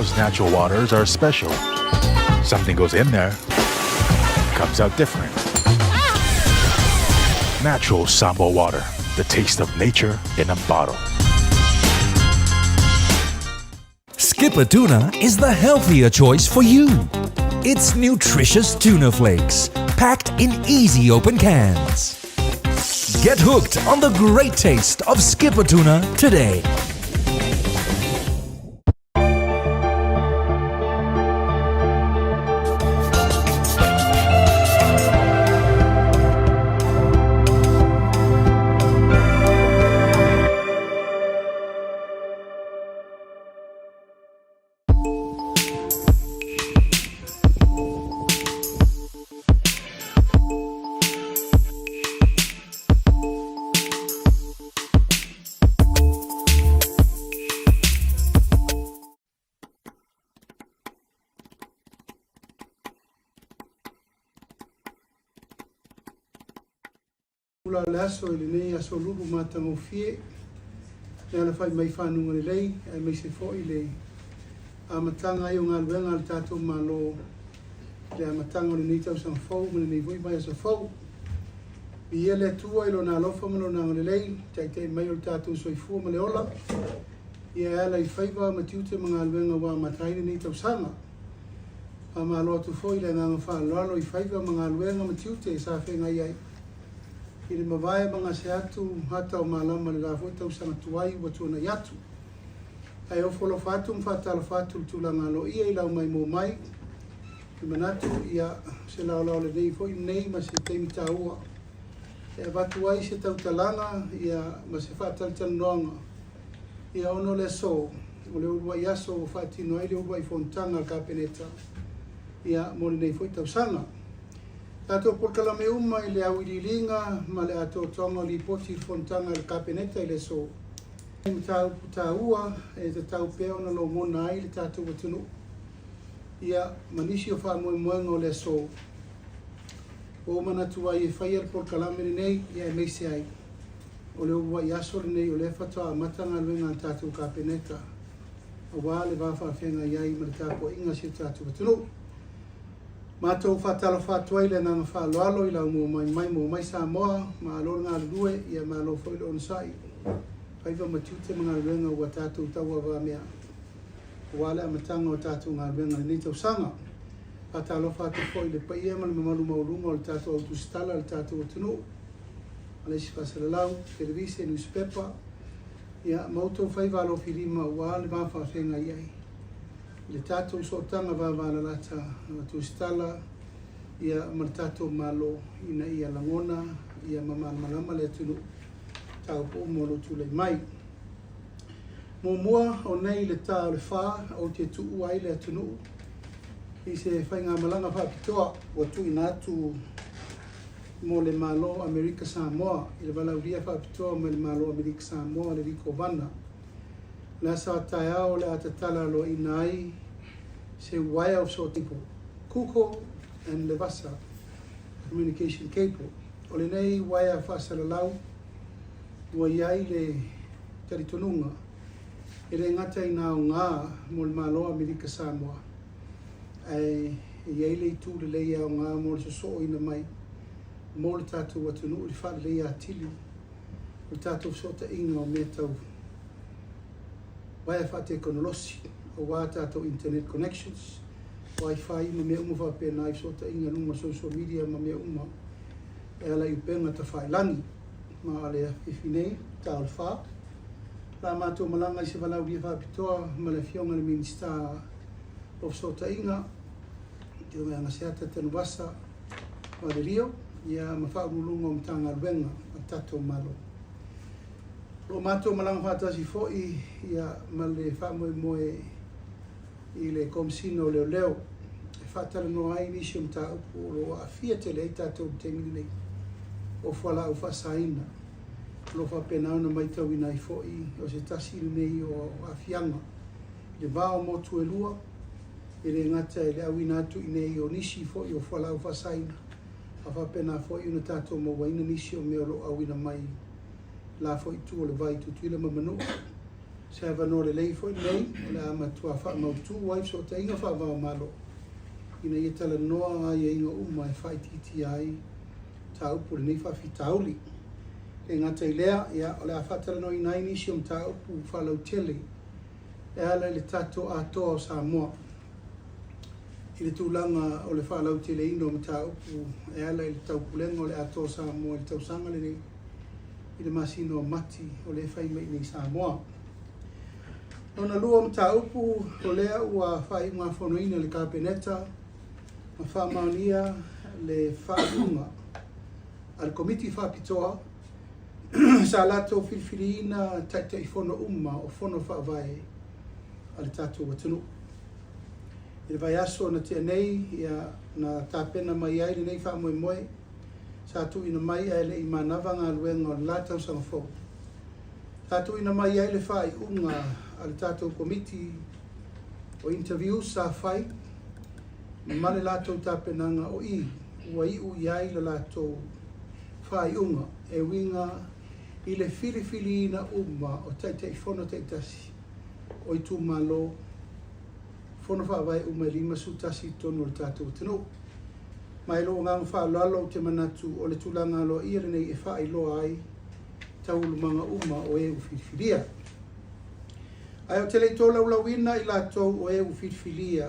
Natural waters are special. Something goes in there, comes out different. Natural Samoa water, the taste of nature in a bottle. Skippa Tuna is the healthier choice for you. It's nutritious tuna flakes, packed in easy open cans. Get hooked on the great taste of Skippa Tuna today. Ula le aso i lenei aso lulu matagofie, le alafai mai fanuga lelei, aemaise foi le amataga ai o galuega a le tatou Malo i le amataga o lenei tausaga fou ma lenei foi vaiaso fou. Viia le Atua i Lona alofa ma Lona agalelei, taitai mai o le tatou soifua ma le ola, ia e ala i faiva ma tiute ma galuega ua amata ai lenei tausaga. Faamalo atu foi i le agaga faaaloalo i faiva ma galuega ma tiute sa feagai ai i le mavae ma gase atu ata o malama i le la foi tausaga tuai ua tuanai atu. Ae ofo alofa atu ma faatalofa atu i le tulaga aloaia i lau maimoa mai, e manatu ia se laolao lelei foi lenei ma se taimi taua e avatu ai se tautalaga ia ma se faatalatalanoaga ia ona o le aso o le uluai aso ua faatino ai le uluai fonotaga a le Kapeneta ia mo lenei foi tausaga. Tatou polokalame uma i le auiliiliga ma le atoatoaga o lipoti i le fonotaga a le Kapeneta i le aso. Mataupu taua e tatau pea ona logona ai le tatou atunuu ia ma nisi o faamoemoega o le aso ua ou manatu ai e faia le polokalame lenei ia aemaise ai o le uluai aso lenei o lea faatoa amata galuega a le tatou Kapeneta aua le va faafeagai ai ma le tapuaiga a si o tatou atunuu. Matou faatalofa atu ai i le agaga faaaloalo i lau mua mai mai mua mai Samoa, malo le galulue, ia malo foi le onosai, faiva ma tiute ma galuega ua tatou tauavamea aua le amataga o tatou galuega i lenei tausaga. Faatalofa atu foi i le paia ma le mamalu maualuga o le tatou au tusitala i le tatou atunuu, ma le isi faasalalau, televise, nusipepa, ia ma outou faiva alofilima aua le va faafeagai ai i le tatou sootaga vavalalata ma tusitala ia ma le tatou Malo ina ia lagona ia ma malamalama le atunuu mataupu uma o lo o tulai mai. Muamua, o nei le ta o le fa ou te tuua ai le atunuu i se faigamalaga faapitoa ua tuuina atu mo le Malo o Amerika Samoa i le valaaulia faapitoa mai le Malo o Amerika Samoa le Kovana. Le aso a taeao o le a tatala aloaina ai se uaea o fesootaiga Google and Levasa Communication Cable. O lenei uaea faasalalau ua i ai le talitonuga e le gata ina aoga mo le Malo o Amerika Samoa, ae e i ai le itu lelei e aoga mo le sosooina mai mo le tatou atunuu i le faaleleia atili o le tatou fesootaiga o mea tau uaea faatekonolosi aua tatou internet connections, wifi ma mea uma faapena i fesootaiga i luga o social media ma mea uma e ala i upega tafailagi. Ma o le afiafi nei, ta o le fa, la matou malaga i se valaaulia faapitoa ma le Afioga i le Minisita o Fesootaiga, Afioga ia Agaseata Tanuvasa Valerio, ia ma Faauluuluga o Matagaluega a le tatou Malo. O lo o matou malaga faatasi foi ia ma le faamoemoe i le Komesina o Leoleo e faatalanoa ai nisi o mataupu o lo o aafia tele ai tatou i le taimi lenei o fualaau faasaina. O lo o faapena ona matauina ai foi o se tasi lenei o aafiaga i le va o motu e lua, e le gata i le auina atu i inei o nisi foi o fualaau faasaina, a faapena foi ona tatou mauaina nisi o mea o lo o auina mai la foi itu o le vai i Tutuila ma Manua. Se avanoa lelei foi lenei o le a matua faamautu ai fesootaiga faava-o-Malo ina ia talanoa aiaiga uma e faaitiitia ai mataupu o lenei faafitauli. E le gata i lea, ia, o le a faatalanoaina ai nisi o mataupu faalautele e ala i le tatou Atoa o Samoa i le tulaga o le faalauteleina o mataupu e ala i le taupulega o le Atoa o Samoa i le tausaga lenei i le masina o Mati o lea e fai mai i inei i Samoa. Lona lua o mataupu, o lea ua faaiugafonoina e le Kapeneta ma faamaonia le faaiuga a le Komiti Faapitoa sa latou filifiliina Taitaifono uma o Fono Faavae a le tatou atunuu. I le vaiaso na tea nei, ia, na tapena mai ai lenei faamoemoe sa tuuina mai ae le i manava galuega o le la tausaga fou. Sa tuuina mai ai le faaiuga a le tatou Komiti o interviews sa fai ma le latou tapenaga o i ua iu i ai le latou faaiuga e uiga i le filifiliina uma o Taitaifono taitasi o itumalo Fono Faavae uma e 51 i totonu o le tatou atunuu. Ma i lou agaga faaaloalo ou te manatu o le tulaga aloaia lenei e faailoa ai taualumaga uma o e ua filifilia. Ae ou te le i tolaulauina i latou o e ua filifilia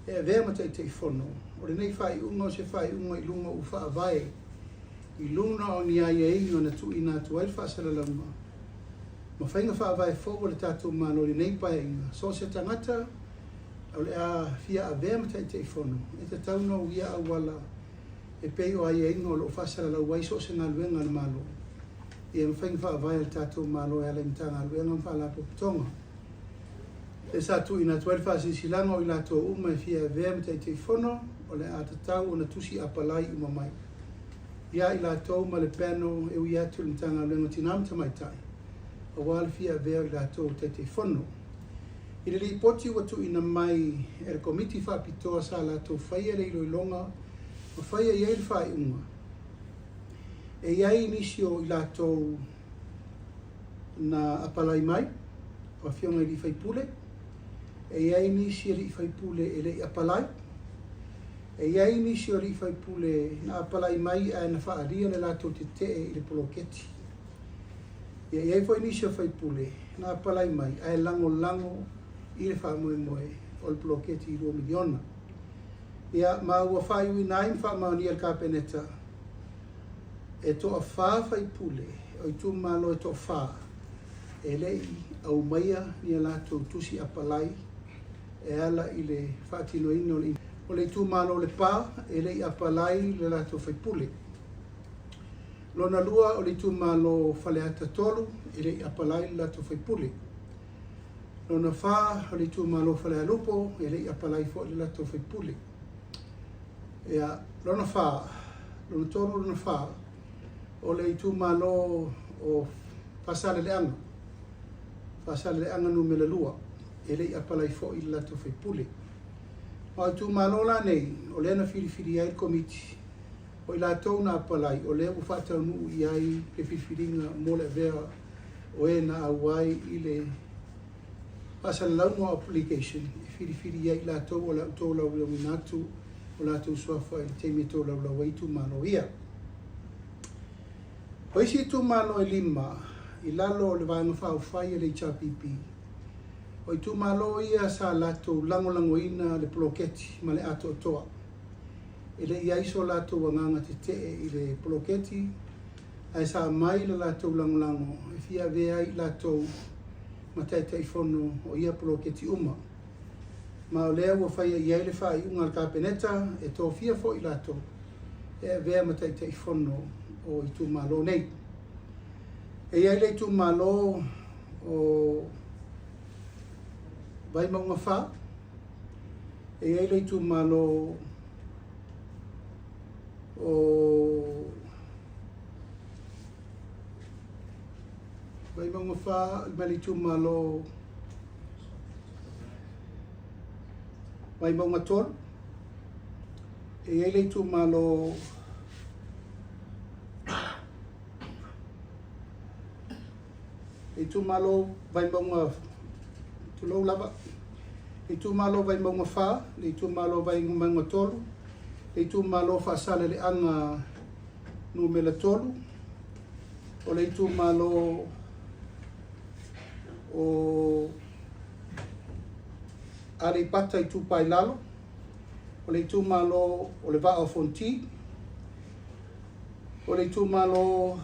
e avea ma Taitaifono, o lenei faaiuga o se faaiuga i luga ua faavae i luga o ni aiaiga na tuuina atu ai le faasalalauga ma faiga faavae fou a le tatou Malo i lenei Paeaiga. So o se tagata o le a fia avea ma Taitaifono, e tatau ona uia auala e pei o aiaiga o lo o faasalalau ai so o se galuega a le Malo, ia ma faiga faavae a le tatou Malo e ala i Matagaluega ma Faalapotopotoga. Lea sa tuuina atu ai le faasilasilaga o i latou uma e fia avea ma Taitaifono, o le a tatau ona tusi apalai uma mai ia i latou ma le panel e ui atu i le Matagaluega o Tina ma Tamaitai aua le fia avea o i latou Taitaifono. I le lipoti ua tuuina mai e le Komiti Faapitoa sa latou faia le iloiloga ma faia i ai le faaiuga, e i ai nisi o i latou na apalai mai, o afioga i alii faipule, e i ai nisi alii faipule e le i apalai, e i ai nisi o alii faipule na apalai mai ae na faaalia le latou tetee i le poloketi. E i ai foi nisi o faipule na apalai mai ae lagolago i le faamoemoe o le poloketi $2 miliona. Ia, ma ua faaiuina ai ma faamaonia e le Kapeneta e toafa faipule o itumalo e toafa e le i aumaia ni a latou tusi apalai e ala i le faatinoina o le O le itumalo o Lepa e le i apalai le latou faipule. Lona lua o le itumalo o Faleata 3 e le i apalai le latou faipule. Lona fa o le itumalo o Falealupo e le i apalai foi le latou faipule. Ia, lona fa, lona tolu, lona fa o le itumalo o Faasaleleaga, Faasaleleaga numera 2 e le i apalai foi le latou faipule. Ma o itumalo la nei o lea na filifili ai le Komiti O i latou na apalai, o lea ua faataunuu i ai le filifiliga mo le avea o e na auai i le faasalalauga o application e filifili i ai i latou o le a ou tolaulauina atu o latou suafa i le taimi e tolaulau ai itumalo ia. O isi itumalo e lima i lalo o le Vaega Faaupufai a le HRPP, o itumalo ia sa latou lagolagoina le poloketi ma le atoatoa. E le i i ai so latou agaga tetee i le poloketi, ae sa aumai le latou lagolago e fia avea ai i latou ma Taitaifono o ia poloketi uma. Ma o lea ua faia i ai le faaiuga a le Kapeneta e tofia foi i latou e avea ma Taitaifono o itumalo nei. E i ai le itumalo o Vaimauga 4, E i ai le itumalo o Vaimauga 4 ma le itumalo Vaimauga 3. E i ai le itumalo Itumalo Vaimauga, tulou lava, le Itumalo Vaimauga 4, le Itumalo Vaimauga 3, le Itumalo Faasaleleaga Numera 3, o le Itumalo o Aleipata Itupa i Lalo, o le Itumalo o le Vaa o Fonoti, o le Itumalo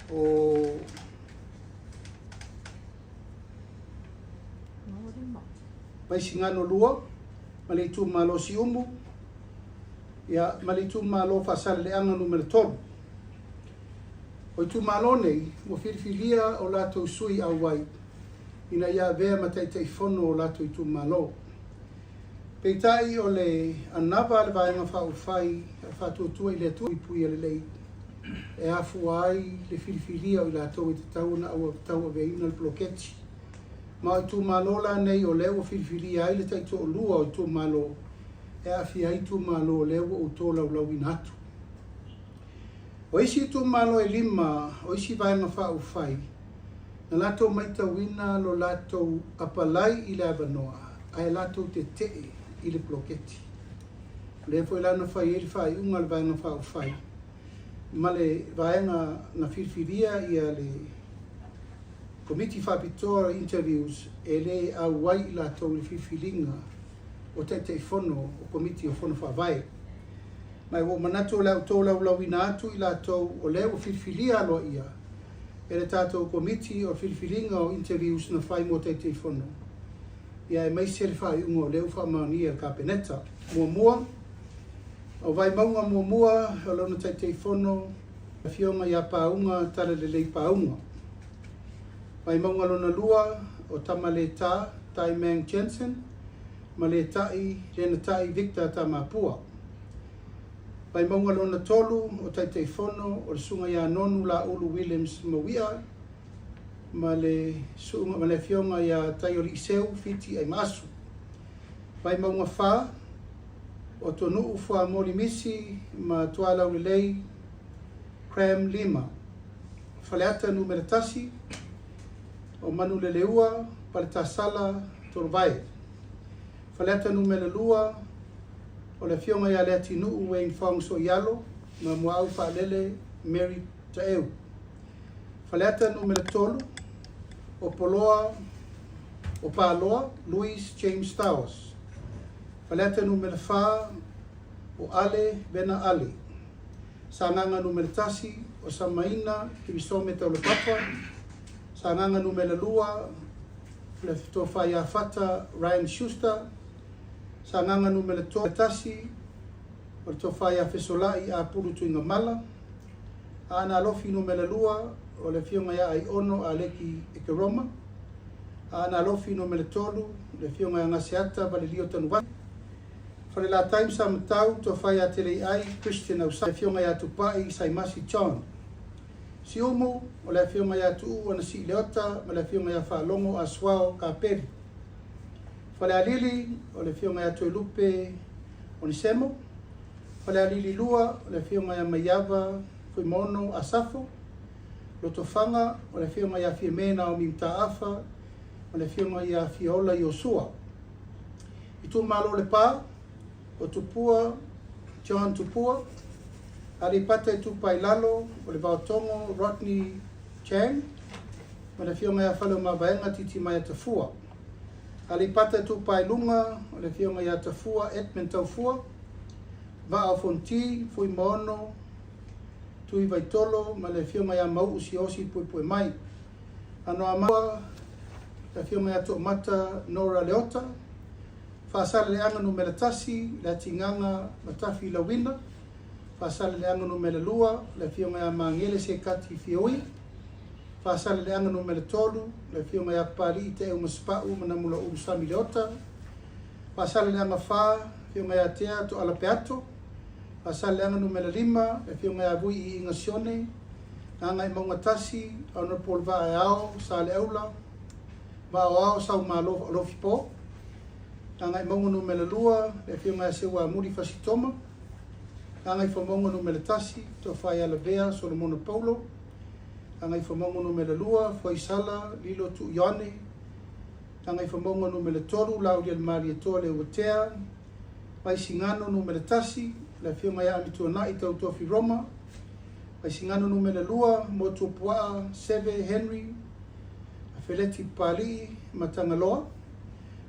o Vaisigano 2 ma le Itumalo o Siumu, ia, ma le Itumalo o Faasaleleaga Numera 3. O itumalo nei, ua filifilia o latou sui auai ina ia avea ma Taitaifono o latou itumalo. Peitai o le anava a le Vaega Faaupufai a le Faatuatua i le Atua Puipuia Lelei e afua ai le filifilia o i latou e tatau ona tauaveina le poloketi. Ma o itumalo la nei o lea ua filifilia ai le taitoalua o itumalo e aafia ai itumalo o lea ua ou tolaulauina atu. O isi itumalo e lima o isi Vaega Faaupufai, na latou matauina lo latou apalai i le avanoa ae latou tetee i le poloketi. O lea foi la na fai ai le faaiuga a le Vaega Faaupufai ma le vaega na filifilia ia le Komiti Faapitoa o Interviews e le auai i latou i le filifiliga o Taitaifono o Komiti o Fono Faavae. Ma ua ou manatu o le a ou tolaulauina atu i latou o lea ua filifilia aloaia e le tatou Komiti o le Filifiliga o Interviews na fai mo Taitaifono, ia aemaise le faaiuga o lea ua faamaonia e le Kapeneta. Muamua, o Vaimauga muamua o lona Taitaifono, Afioga ia Pauga Talalelei Pauga. Vaimauga lona lua, o Tamaleta Tai Meng Jensen ma Letai Lenatai Victor Tamapua. Vaimauga lona tolu, o Taitaifono o le Susuga ia Nonu Laulu Williams Mauia ma le Susuga ma le Afioga ia Taioliiseu Fiti Aimaasu. Vaimauga 4, o Tonuu Fuamoli Misi ma Tualaulelei Cram Lima. Faleata Numera 1, o Manuleleua Paletasala Tolovae. Faleata Numera 2, o le Afioga ia Leatinuu Wayne Fong Soialo ma Muaau Faalele Mary Taeu. Faleata Numera 3, o Poloa o Paloa Louis James Towers. Faleata Numera 4, o Ale Vena Ale. Sagaga Numera 1, o Samaina Kirisome Taulapapa. Sagaga Numera 2, o le Tofa ia Fata Ryan Schuster. Sagaga Numera 1, o le Tofa ia Fesolai Apulu Tuigamala. Aana Alofi Numera 2, o le Afioga ia Aiono Aleki Ekeroma. Aana Alofi Numera 3, le Afioga ia Gaseata Valelio Tanuvasa. Falelatai ma Samatau, Tofa ia Teleiai Christian Ausai, Afioga ia Tupai Saimasi John. Siumu, o le Afioga ia Tuuu Anasii Leota ma le Afioga ia Faalogo Asuao Kapeli. Falealili, o le Afioga ia Toelupe Onesemo. Falealili 2, o le Afioga ia Maiava Fuimaono Asafo. Lotofaga, o le Afioga ia Fiame Naomi Mataafa ma le Afioga ia Fiola Iosua. Itumalo Lepa, o Tupua John Tupua, Aleipata Itupa i Lalo, o le Vaotogo Rodney Chang, ma le Afioga ia Faleomavaega Titimaea Tafua. Aleipata Itupa i Luga, o le Afioga ia Tafua Edmund Taufua, Vaa o Fonoti, Fuimaono Tui Vaitolo ma le Afioga ia Mauu Siaosi Puepuemai. Anoamaa, le Afioga ia Toomata Nora Leota, Faasaleleaga Numera 1, le Atigaga Matafi Lauina, Faasaleleaga Numera 2, le Afioga ia Magele Sekati Fioi, Faasaleleaga Numera 3, le Afioga ia Papalii Teeu Masepau ma Namulaulu Sami Leota, Faasaleleaga 4, Afioga ia Tea Toala Peato, Faasaleleaga Numera 5, le Afioga ia Vui Iiga Sione, Gagaemauga 1, Honourable Vaeao Saleaula, Vaoao Saumalo Alofipo, Gagaemauga Numera 2, le Afioga ia Seuamuli Fasitoma, Gagaifomauga Numera 1, Tofa ia Lavea Solomona Paulo, Gagaifomauga 2, Fuaisala Lilo Tuuione, Gagaifomauga 3, Laaulialemalietoa Leuatea, Vaisigano 1, le Afioga ia Amituanai Tautofi Roma, Vaisigano 2, Motuopuaa Seve Henry Feleti Papalii Matagaloa,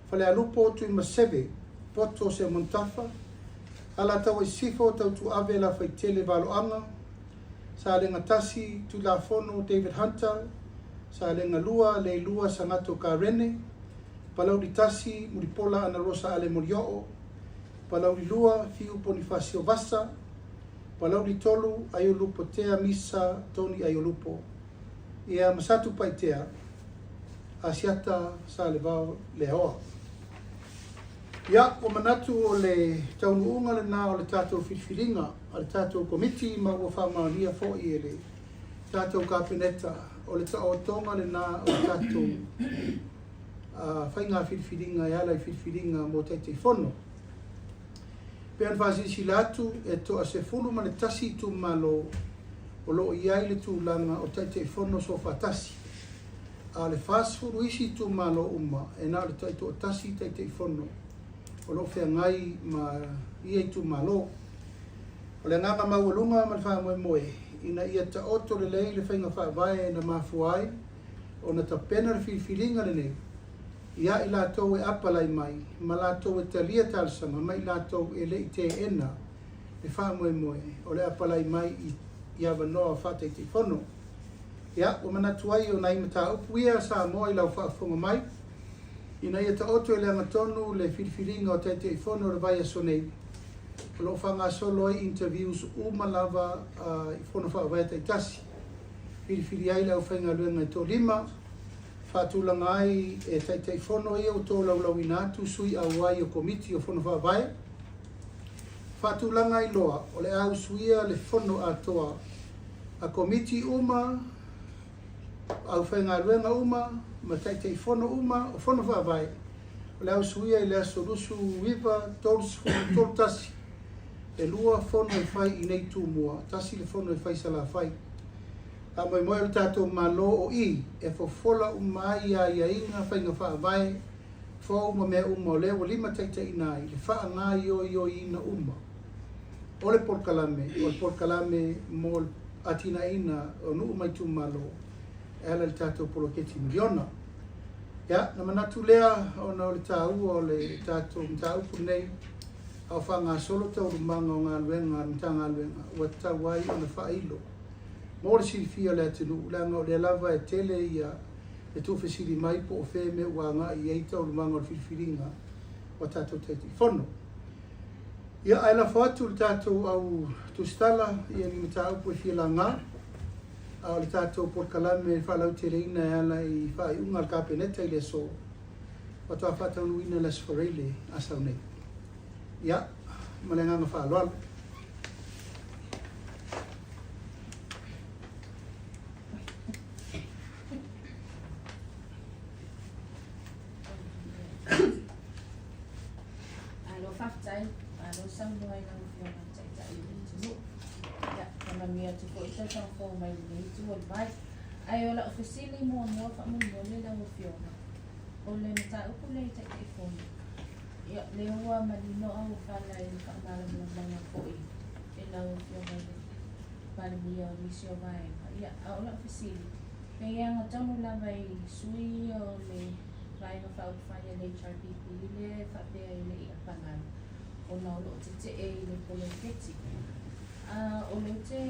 Falealupo Tuimaseve Poto Seumanutafa, Alataua Sisifo Tautuave Lafaitele Valoaga, Salega 1, Tulafono David Hunter, Salega 2, Leilua Sagato Karene, Palauli 1, Mulipola Anarosa Ale Molioo, Palauli 2, Fiu Ponifasio Vasa, Palauli 3, Aiolupo Tea Misa Tony Aiolupo. Ia ma Satupaitea, Asiata Salevao Leaoa. Ia, ua manatu o le taunuuga lena o le tatou filifiliga a le tatou Komiti ma ua faamaonia foi e le tatou Kapeneta o le taotoga lena o le tatou faiga filifiliga e ala i filifiliga mo Taitaifono. Pei ona faasilasila atu, e toa 11 itumalo o lo o i ai le tulaga o Taitaifono soofaatasi, a o le 40 isi itumalo uma e na o le taitoatasi Taitaifono o lo o feagai ma ia itumalo. O le agaga maualuga ma le faamoemoe ina ia taoto lelei le faiga faavae na mafua ai ona tapena le filifiliga lenei ia i latou e apalai mai ma latou e talia talosaga ma i latou e le i teena le faamoemoe o le apalai mai i avanoa faataitaifono. Ia, ua manatu ai o nai mataupu ia Samoa i lau faafofoga mai, ina ia taoto i le agatonu le filifiliga o Taitaifono o le vaiaso nei, o lo o faagasolo ai interviews uma lava i Fono Faavae taitasi. Filifili ai le aufaigaluega e toalima, faatulaga ai e Taitaifono ia ua tolaulauina atu sui auai o Komiti o Fono Faavae, faatulaga ai loa o le a usuia le fono atoa a Komiti uma, aufaigaluega uma ma Taitaifono uma o Fono Faavae o le a usuia i le aso 29, 30, 31, e lua fono e fai i nei Tumua, tasi le fono e fai Salafai. Faamoemoe o le tatou Malo o i e fofola uma ai aiaiga, faiga faavae fou ma mea uma o lea ua limataitaiina ai le faagaioioiina uma o le polokalame, o le polokalame mo le atinaeina o nuu ma itumalo e ala i le tatou poloketi miliona. Ia, na manatu lea ona o le taua o le tatou mataupu lenei, a o faagasolo taualumaga o galuega a le Matagaluega ua tatau ai ona faailo mo le silafia o le atunuu, leaga o lea lava e tele ia le tuufesili mai po o fea mea ua agai i ai taualumaga o le filifiliga o tatou Taitaifono. Ia, ae lafo atu i le tatou au tusitala ia ni mataupu e fia laga, a o le tatou polokalame e faalauteleina e ala i faaiuga a le Kapeneta i le aso, faatoa faataunuuina le Aso Faraile a sau nei. Ia, ma le agaga faaaloalo. Malo faafetai, malo saunoa i lau Afioga i le Taitai o le atunuu. Ia, faamanuia atu foi tausaga fou mai lenei itu o le vai. Ae o lau fesili muamua faamolemole lau Afioga, o le mataupu lea i Taitaifono, ia, lea ua manino auofala i le faamalamalamaga foi e lau Afioga i le Palemia o nisi o vaega. Ia, a o lau fesili, pe agatonu lava i sui ia o le Vaega Faaupufai a le HRPP lea e faapea e le i apalai ona o lo o tetee i le poloketi. A o lea ou te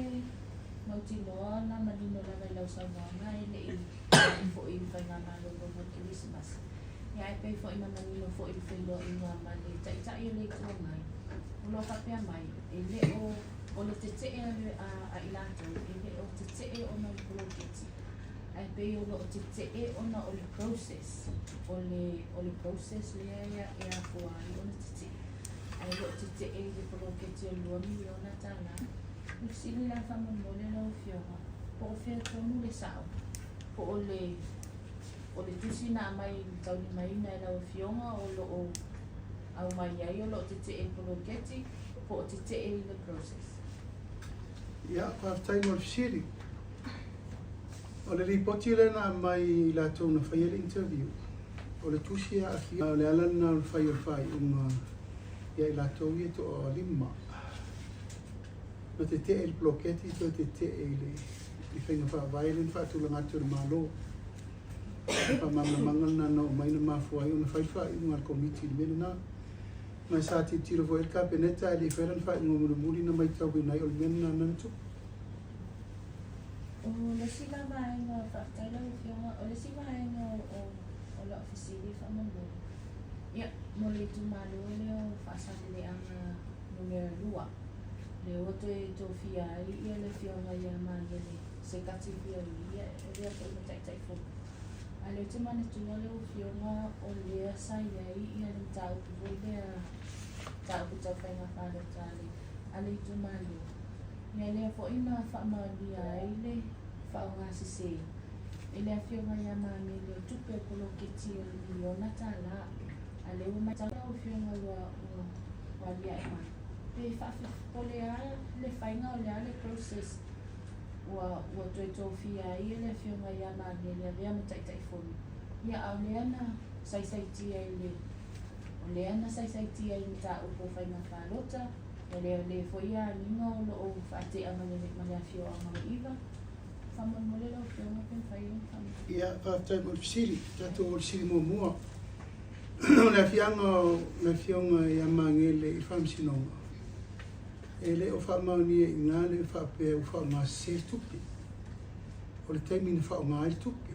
mautinoa na manino lava i lau saunoaga e le i agai foi i le faigamalolo mo le Kerisimasi. Ia ae pei foi na manino foi i le feiloaiga ma le Taitai o le Itu Agai, o lo o faapea mai, e le o o le tetee a a i latou, e le o tetee ona o le poloketi, ae pei o lo o tetee ona o le process, o le o le process lea e afua ai ona tetee, ae le o tetee i le poloketi o le $2 miliona. O le fesili la faamolemole lau Afioga, po o fea tonu le sao? Po o le o le tusi na aumai i le taulimaina e lau Afioga o lo o aumai ai o lo o tetee i le poloketi, po o tetee i le process? Ia, faafetai mo le fesili. O le lipoti lea na aumai i latou na faia le interview, o le tusi e aafia, o le ala lena o le fai o le faaiuga ia i latou ia e toalima. Na tetee i le poloketi toe tetee i le i faiga faavae lea na faatulaga atu e le Malo. O le faamalamalamaga lena na oo mai na mafua ai ona fai le faaiuga a le Komiti i le mea lena. Ma sa tilotilo foi i ai le Kapeneta ae le i faia lana faaiuga mulimuli na matauina ai o le mea lena na tupu. O le isi la vaega, faafetai lau Afioga, o le isi vaega o o lau fesili faamolemole, ia, mo le itumalo lea o Faasaleleaga Nu.2, lea ua toe tofia ai le Afioga ia Magele se tasi foi o ia e avea foi ma Taitaifono. A o lea ou te manatua lau Afioga o lea sa i ai le mataupu foi lea, mataupu tau faiga palota a le itumalo. Ia lea foi na faamaonia ai le faaaoga sese e le Afioga ia Magele o tupe o poloketi o le miliona tala. A lea ua matau lau Afioga ua ua aliae mai pe po o le a le faiga o le a le process ua ua toe tofia ai e le Afioga ia Magele e avea ma Taitaifono. Ia a o lea na saisaitia i le o lea na saisaitia i mataupu o faiga palota. O le le foi agiga o lo o faatea ma le ma le afioaga o Iva. Faamolemole lau Afioga pe mafai ona faamanino. Ia, faafetai mo le fesili. Tatou o le fesili muamua. O le afiaga o le Afioga ia Magele i le Faamasinoga, e le o faamaonia i ina le faapea ua faaaoga sese le tupe. O le taimi na faaaoga ai le tupe.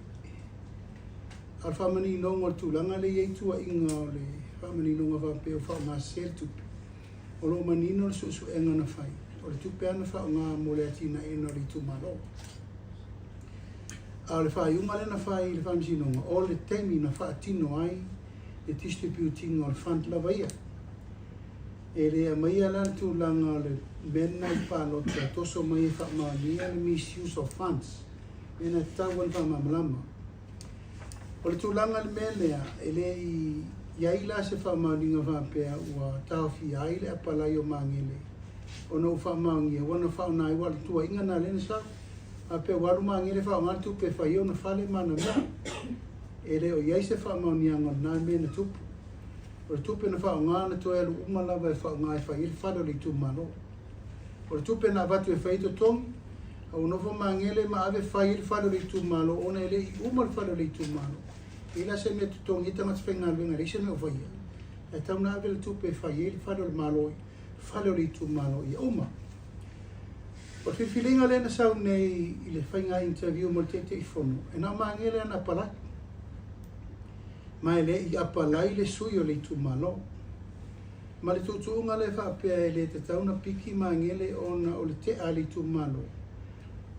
A o le faamaninoga o le tulaga lea e i ai tuuaiga o le faamaninoga faapea ua faaaoga sese le tupe, O lo o manino le suesuega na fai, o le tupe lava na faaaoga mo le atinaeina o le itumalo. A o le faaiuga lea na fai i le Faamasinoga, o le taimi na faatino ai le distribute ina o le fund lava ia. E le aumaia la le tulaga o le mea lena i palota toso mai e faamaonia le misuse of funds, mea na tatau ona faamalamalama. O le tulaga i le mea lea, e le i i ai la se faamaoniga faapea ua taofia ai le apalai o Magele ona ua faamaonia ua na faaaoga ai, aua o le tuuaiga lena lea na sau, faapea ua alu Magele faaaoga le tupe e fai ai ona fale ma ana mea. E le o i ai se faamaoniaga o lena mea na tupu. O le tupe na faaaoga na toe alu uma lava e faaaoga e fai ai le fale o le itumalo. O le tupe na avatu e fai ai totogi, a ua nofo magele ma ave fai ai le fale o le itumalo ona e le i uma le fale o le itumalo. E leai la se mea e totogi ai tagata faigaluega, e leai se mea o faia. Ae tatau ona ave le tupe e fai ai le fale o le Malo, fale o le itumalo ia uma. O le filifiliga lea na sau nei i le faiga interview mo le Taitaifono, e na o Magele lava na apalai. Ma e le i apalai le sui o le itumalo. Ma le tuutuuga lea faapea e le tatau ona piki Magele ona o le tea a le itumalo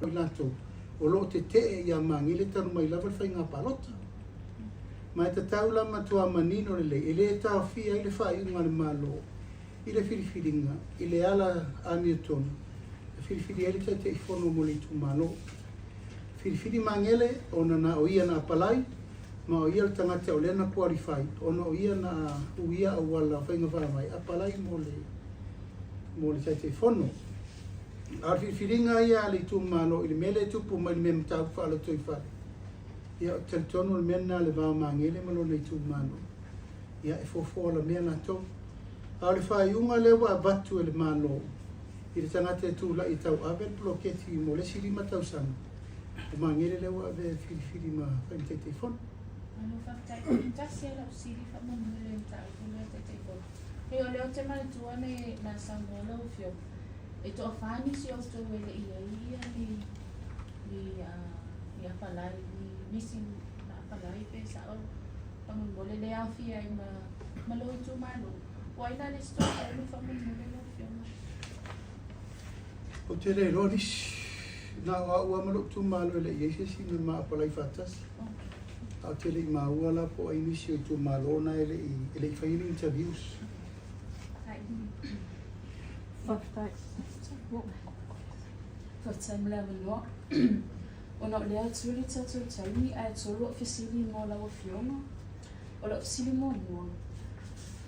o i latou o lo o tetee ia Magele talu mai lava le faiga palota. Ma e tatau la matua manino lelei e le taofia ai le faaiuga a le Malo i le filifiliga i le ala amiotonu e filifili ai le Taitaifono mo le itumalo. Filifili Magele ona na o ia na apalai ma o ia le tagata o lea na qualify ona o ia na uia auala o faiga faavae apalai mo le mo le Taitaifono. A o le filifiliga ia a le itumalo i le mea lea e tupu mai i le mea mataupu faalotoifale, ia ou te talitonu o le mea lena le va o Magele ma lona itumalo, ia e fofo alamea latou. A o le faaiuga lea ua avatu e le Malo i le tagata e tulai e tauave le poloketi mo le isi 5 tausaga, o Magele lea ua avea e filifili ma fai ma Taitaifono. Malo faafetai. Tasi lava lau fesili faamolemole i le mataupu lea Taitaifono. Pei o lea ou te manatua le na saunoa lau Afioga, e toafa nisi o outou e le i i ai ia ni ni ni apalai, ni nisi na apalai pe sao faamolemole le aofia ai ma ma lou itumalo. O ai la le isi toatolu faamolemole lau Afioga? Ou te le iloa nisi. Na o au lava ma lou itumalo e le i i ai se isi na ma apalai faatasi. Ae ou te le i maua la po o ai nisi o itumalo na e le i, e le i faia ni interviews. Faafetai. Faafetai mo le avanoa. Ona o lea atu le tatou taimi ae tolu au fesili mo lau Afioga. O lau fesili muamua,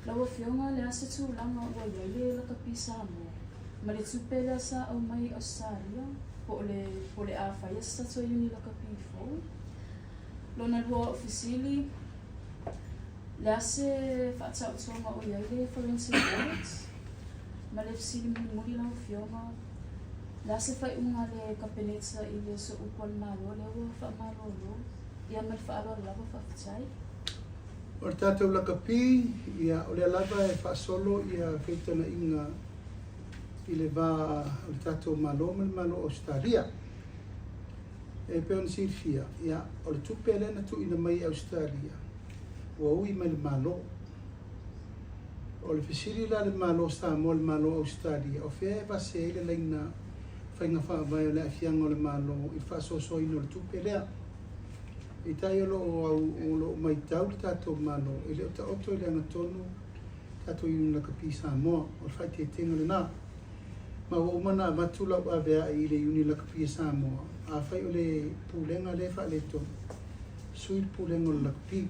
lau Afioga le a se tulaga ua i ai le lakapi Samoa ma le tupe lea sa aumai i Ausetalia? Po o le, po o le a faia se tatou Iuni Lakapi fou? Lona lua o a'u fesili, Le a se faataotoga o i ai le forensic audit? Ma le fesili mulimuli lau Afioga, le a se faaiuga a le Kapeneta i le sooupu a le Malo lea ua faamalolo? Ia ma le faaaloalo lava, faafetai. O le tatou lakapi, ia, o lea lava e faasolo ia feutagaiga i le va o le tatou Malo ma le Malo o Ausetalia. E pei ona silafia, ia, o le tupe lea na tuuina mai e Ausetalia, ua ui mai le Malo. O le fesili la a le Malo o Samoa i le Malo o Ausetalia, o fea e vase ai le laina faiga faavae o le aafiaga o le Malo i le faasoasoaina o le tupe lea? Peitai o lo o au, o lo o maitau le tatou Malo e le o taoto i le agatonu tatou Iuni Lakapi Samoa. O le faaeteetega lena. Ma ua uma ona avatu lau avea'i i le Iuni Lakapi a Samoa, afai o le Pulega lea e faaletonu, sui le Pulega o le Lakapi.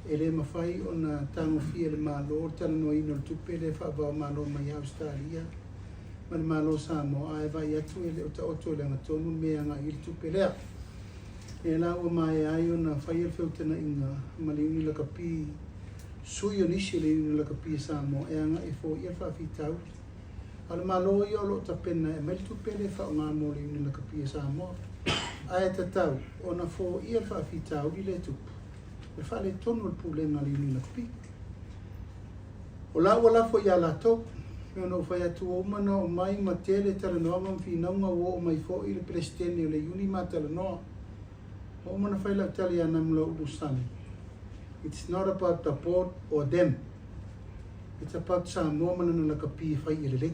E le mafai ona tagofia e le Malo le talanoaina o le tupe lea e faavaomalo mai ia Ausetalia ma le Malo o Samoa, ae vaai atu e le o taoto i le agatonu le mea e agai i ai le tupe lea. Lea la ua maea ai ona faia le feutagaiga ma le Iuni Lakapi, sui o nisi o le Iuni Lakapi a Samoa e agai e foia le faafitauli. A o le Malo ia o lo o tapena e aumai le tupe lea e faaaoga mo le Iuni Lakapi a Samoa. Ae tatau ona foia le faafitauli lea e tupu, o le faaletonu o le pulega a le Iuni Lakapi. O la ua lafo ia latou, e pei ona ou fai atu ua uma ona oo mai ma tele talanoaga ma finauga ua oo mai foi le Peresetene o le Iuni ma talanoa. Ua uma ona fai lau tala ia Namulauulu Sami, It's not about the board or them. It's about Samoa ma lana lakapi e fai ia lelei.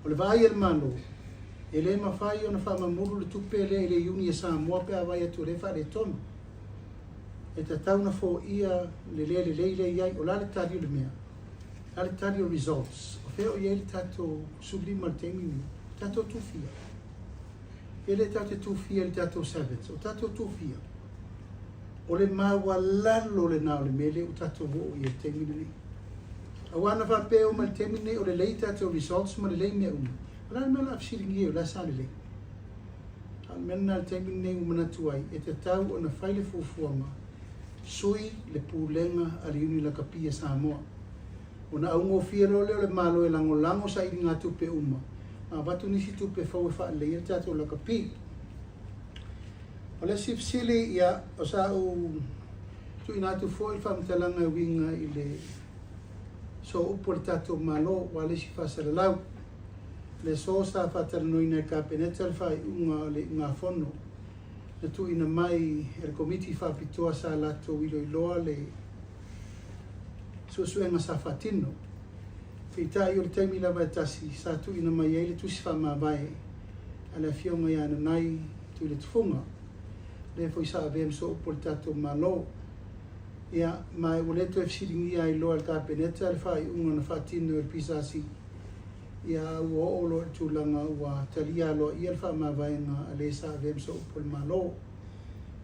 O le vaai a le Malo, e le mafai ona faamamulu le tupe lea i le Iuni a Samoa pe a vaai atu o lea e faaletonu. E tatau ona foia le le lelei lea e i ai. O le a le tali o le mea? O le a le tali o results? O fea o i ai le tatou 15 i le taimi lenei? O tatou tufia. E le tatou te tufia i le tatou Sevens. O tatou tufia, o le maualalo lena o le mea lea ua tatou oo i ai i le taimi lenei. Aua ana faapea e oo mai i le taimi lenei o lelei tatou results ma lelei mea uma, o le a le mea o le a fesiligia ai o le a sa lelei? A o le mea lena i le taimi lenei ua manatu ai, e tatau ona fai le fuafuaga, sui le pulega a le Iuni Lakapi a Samoa. Ona augofie loa lea o le Malo e lagolago sailigatupe uma ma avatu nisi tupe fou e faaleleia le tatou lakapi. O le isi fesili, ia, o sa ou tuuina atu foi le faamatalaga e uiga i le sooupu a le tatou Malo, aua le isi faasalalau. Le aso sa faatalanoaina e le Kapeneta le faaiuga o le iugafono na tuuina mai e le Komiti Faapitoa sa latou iloiloa le suesuega sa faatino. Peitai o le taimi lava e tasi sa tuuina mai ai le tusi faamavae a le Afioga ia Nanai Tuiletufuga, lea foi sa avea ma sooupu a le tatou Malo. Ia, ma ua le toe fesiligia ai loa e le Kapeneta le faaiuga na faatino e le PSC. Ia, ua oo loa i le tulaga ua talia aloaia le faamavaega a le sa avea ma sooupu a le Malo.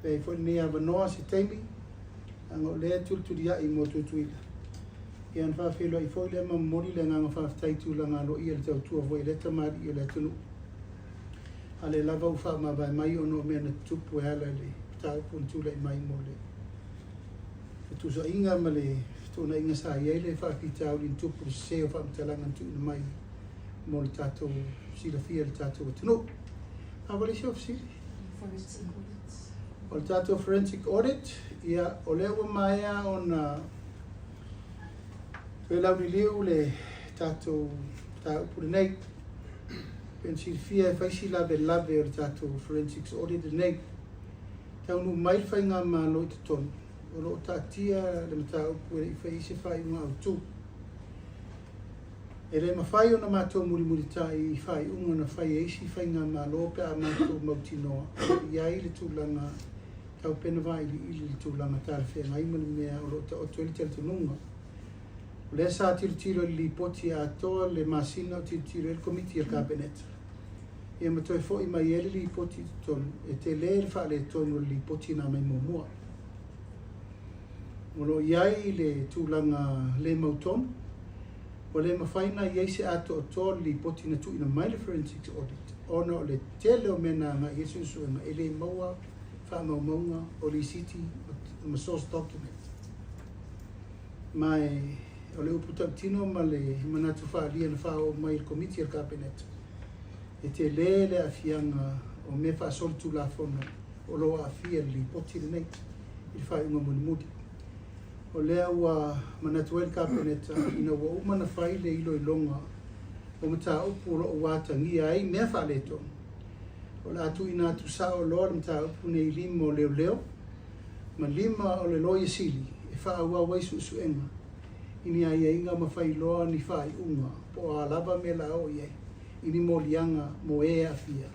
E avea ai foi lenei avanoa se taimi, leaga o lea e tulituliai mo Tutuila. Ia ona faafeiloai foi lea ma momoli le agaga faafetai i tulaga aloaia i le tautua foi a lea tamalii o le atunuu. A o lea lava ua faamavae mai ona o mea na tutupu e ala i le mataupu na tulai mai mo le fetusaiga ma le fetuunaiga sa i ai le faafitauli na tupu i le sese o faamatalaga na tuuina mai mo le tatou silafia e le tatou atunuu. A ua leai se fesili? O le tatou forensic audit, ia, o lea ua maea ona toe lauliliu le tatou mataupu lenei. Pei ona silafia e fai si lavelave o le tatou forensics audit lenei. Taunuu mai le Faigamalo i totonu, o lo o taatia le mataupu e le i faia se faaiuga autu. E le mafai ona matou mulimulitai i faaiuga na fai e isi faigamalo pe a matou mautinoa o lo o i ai le tulaga taupena vailiili i le tulaga talafeagai ma le mea o lo o taoto ai le talitonuga. O lea sa tilotilo i le lipoti atoa le masina o tilotilo ai le Komiti a le Kapeneta. Ia ma toe foi mai ai le lipoti i totonu, e tele le faaletonu o le lipoti na aumai muamua. O lo o i ai le tulaga le mautonu. Ua le mafai ona i ai se atoatoa o le lipoti na tuuina mai le Forensics Audit ona o le tele o mea na agai i ai suesuega e le maua faamaumauga o lisiti ma source document. Ma o le upu tautino ma le manatu faaalia na faaoo mai i le Komiti a le Kapeneta, e tele le aafiaga o mea faasolitulafono o lo o aafia i le lipoti lenei i le faaiuga mulimuli. O lea ua manatu ai le Kapeneta ina ua uma ona fai le iloiloga o mataupu o lo o ua atagia ai mea faaletonu, o le a tuuina atu sao loa le mataupu nei i lima o leoleo ma lima o le Loia Sili e faaauau ai suesuega i ni aiaiga ma fai loa ni faaiuga po o a lava mea la oo i ai i ni moliaga mo e aafia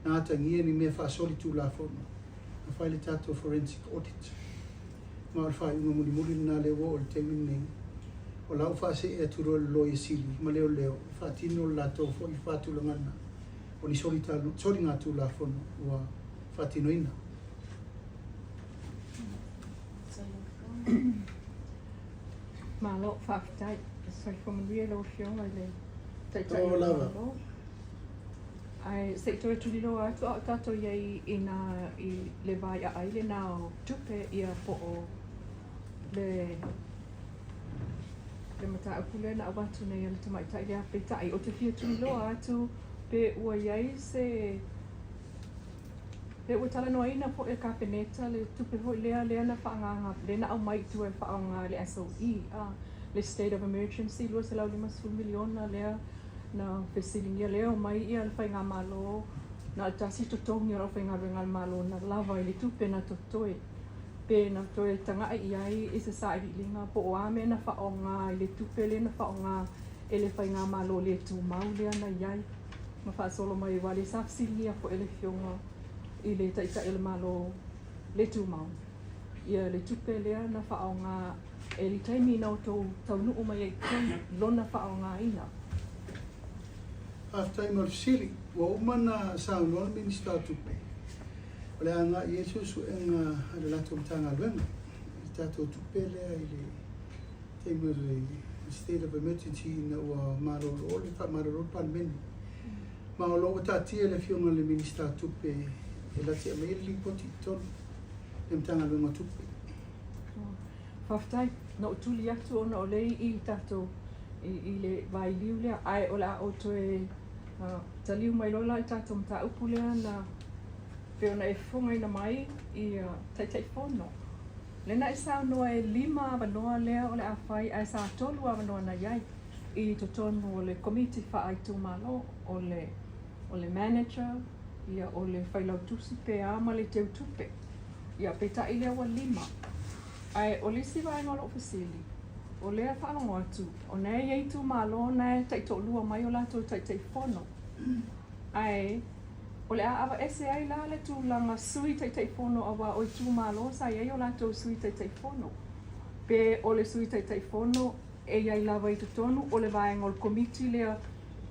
na atagia ni mea faasolitulafono na fai le tatou forensic audit. Ma o le faaiuga mulimuli lena lea ua oo i le taimi lenei. O la ua faasee atu loa i le Loia Sili ma Leoleo e faatino le latou foi faatulagaga o ni soligatulafono ua faatinoina. Malo faafetai. Soifua manuia lau Afioga i le Taitai o le Malo. Ae se i toe tuliloa atu a o tatou i ai i nā i le vaiaai lenā o tupe ia po o le le mataupu lea na avatu nei e le tamaitai lea. Peitai, ou te fia tuliloa atu pe ua i ai se pe ua talanoaina foi e le Kapeneta le tupe foi lea lea na faaagaaga lea na aumai i tua e faaaoga e le SOE a le State of Emergency $250 miliona lea na fesiligia lea omai ia le faigamalo na o le tasi totogi o le aufaigaluega a le Malo na lava i le tupe na totoe pe na toe taga'i i ai i se sailiiliga po o a mea na faaaoga i le tupe lea na faaaoga e le faigamalo le tumau lea na i ai ma faasolo mai aua lea sa fesiligia foi e le Afioga i le Taitai o le Malo le tumau ia le tupe lea na faaaoga E le taimi ina outou taunuu mai ai i totonu lona faaaogaina. Faafetai mo le fesili. Ua uma ona saunoa le Minisita o Tupe, o le a agai i ai suesuega a le latou Matagaluega i le tatou tupe lea i le taimi o le State of Emergency ina ua malolo le faamalolo le Palemene. Ma o lo o ua taatia i le Afioga i le Minisita o Tupe e lati aumaia le lipoti i totonu le Matagaluega o Tupe. Faafetai. Na ou tuli atu ona o lea i i tatou i le vailiu lea, ae o le a ou toe taliu mai loa la i tatou mataupu lea na pei ona e fofogaina mai i Taitaifono. Lea na e saunoa e lima avanoa lea o le a fai ae sa tolu avanoa na i ai i totonu o le Komiti Faaitumalo, o le o le manager, ia o le failautusi pe a ma le teutupe. Ia, peitai lea ua lima. Ae o le isi vaega o lou fesili, o lea e faalogo atu, o na e i ai itumalo na e taitoalua mai o latou Taitaifono, ae o le a aveese ai la le tulaga Sui Taitaifono aua o itumalo sa i ai o latou Sui Taitaifono, pe o le Sui Taitaifono e i ai lava i totonu o le vaega o le Komiti lea,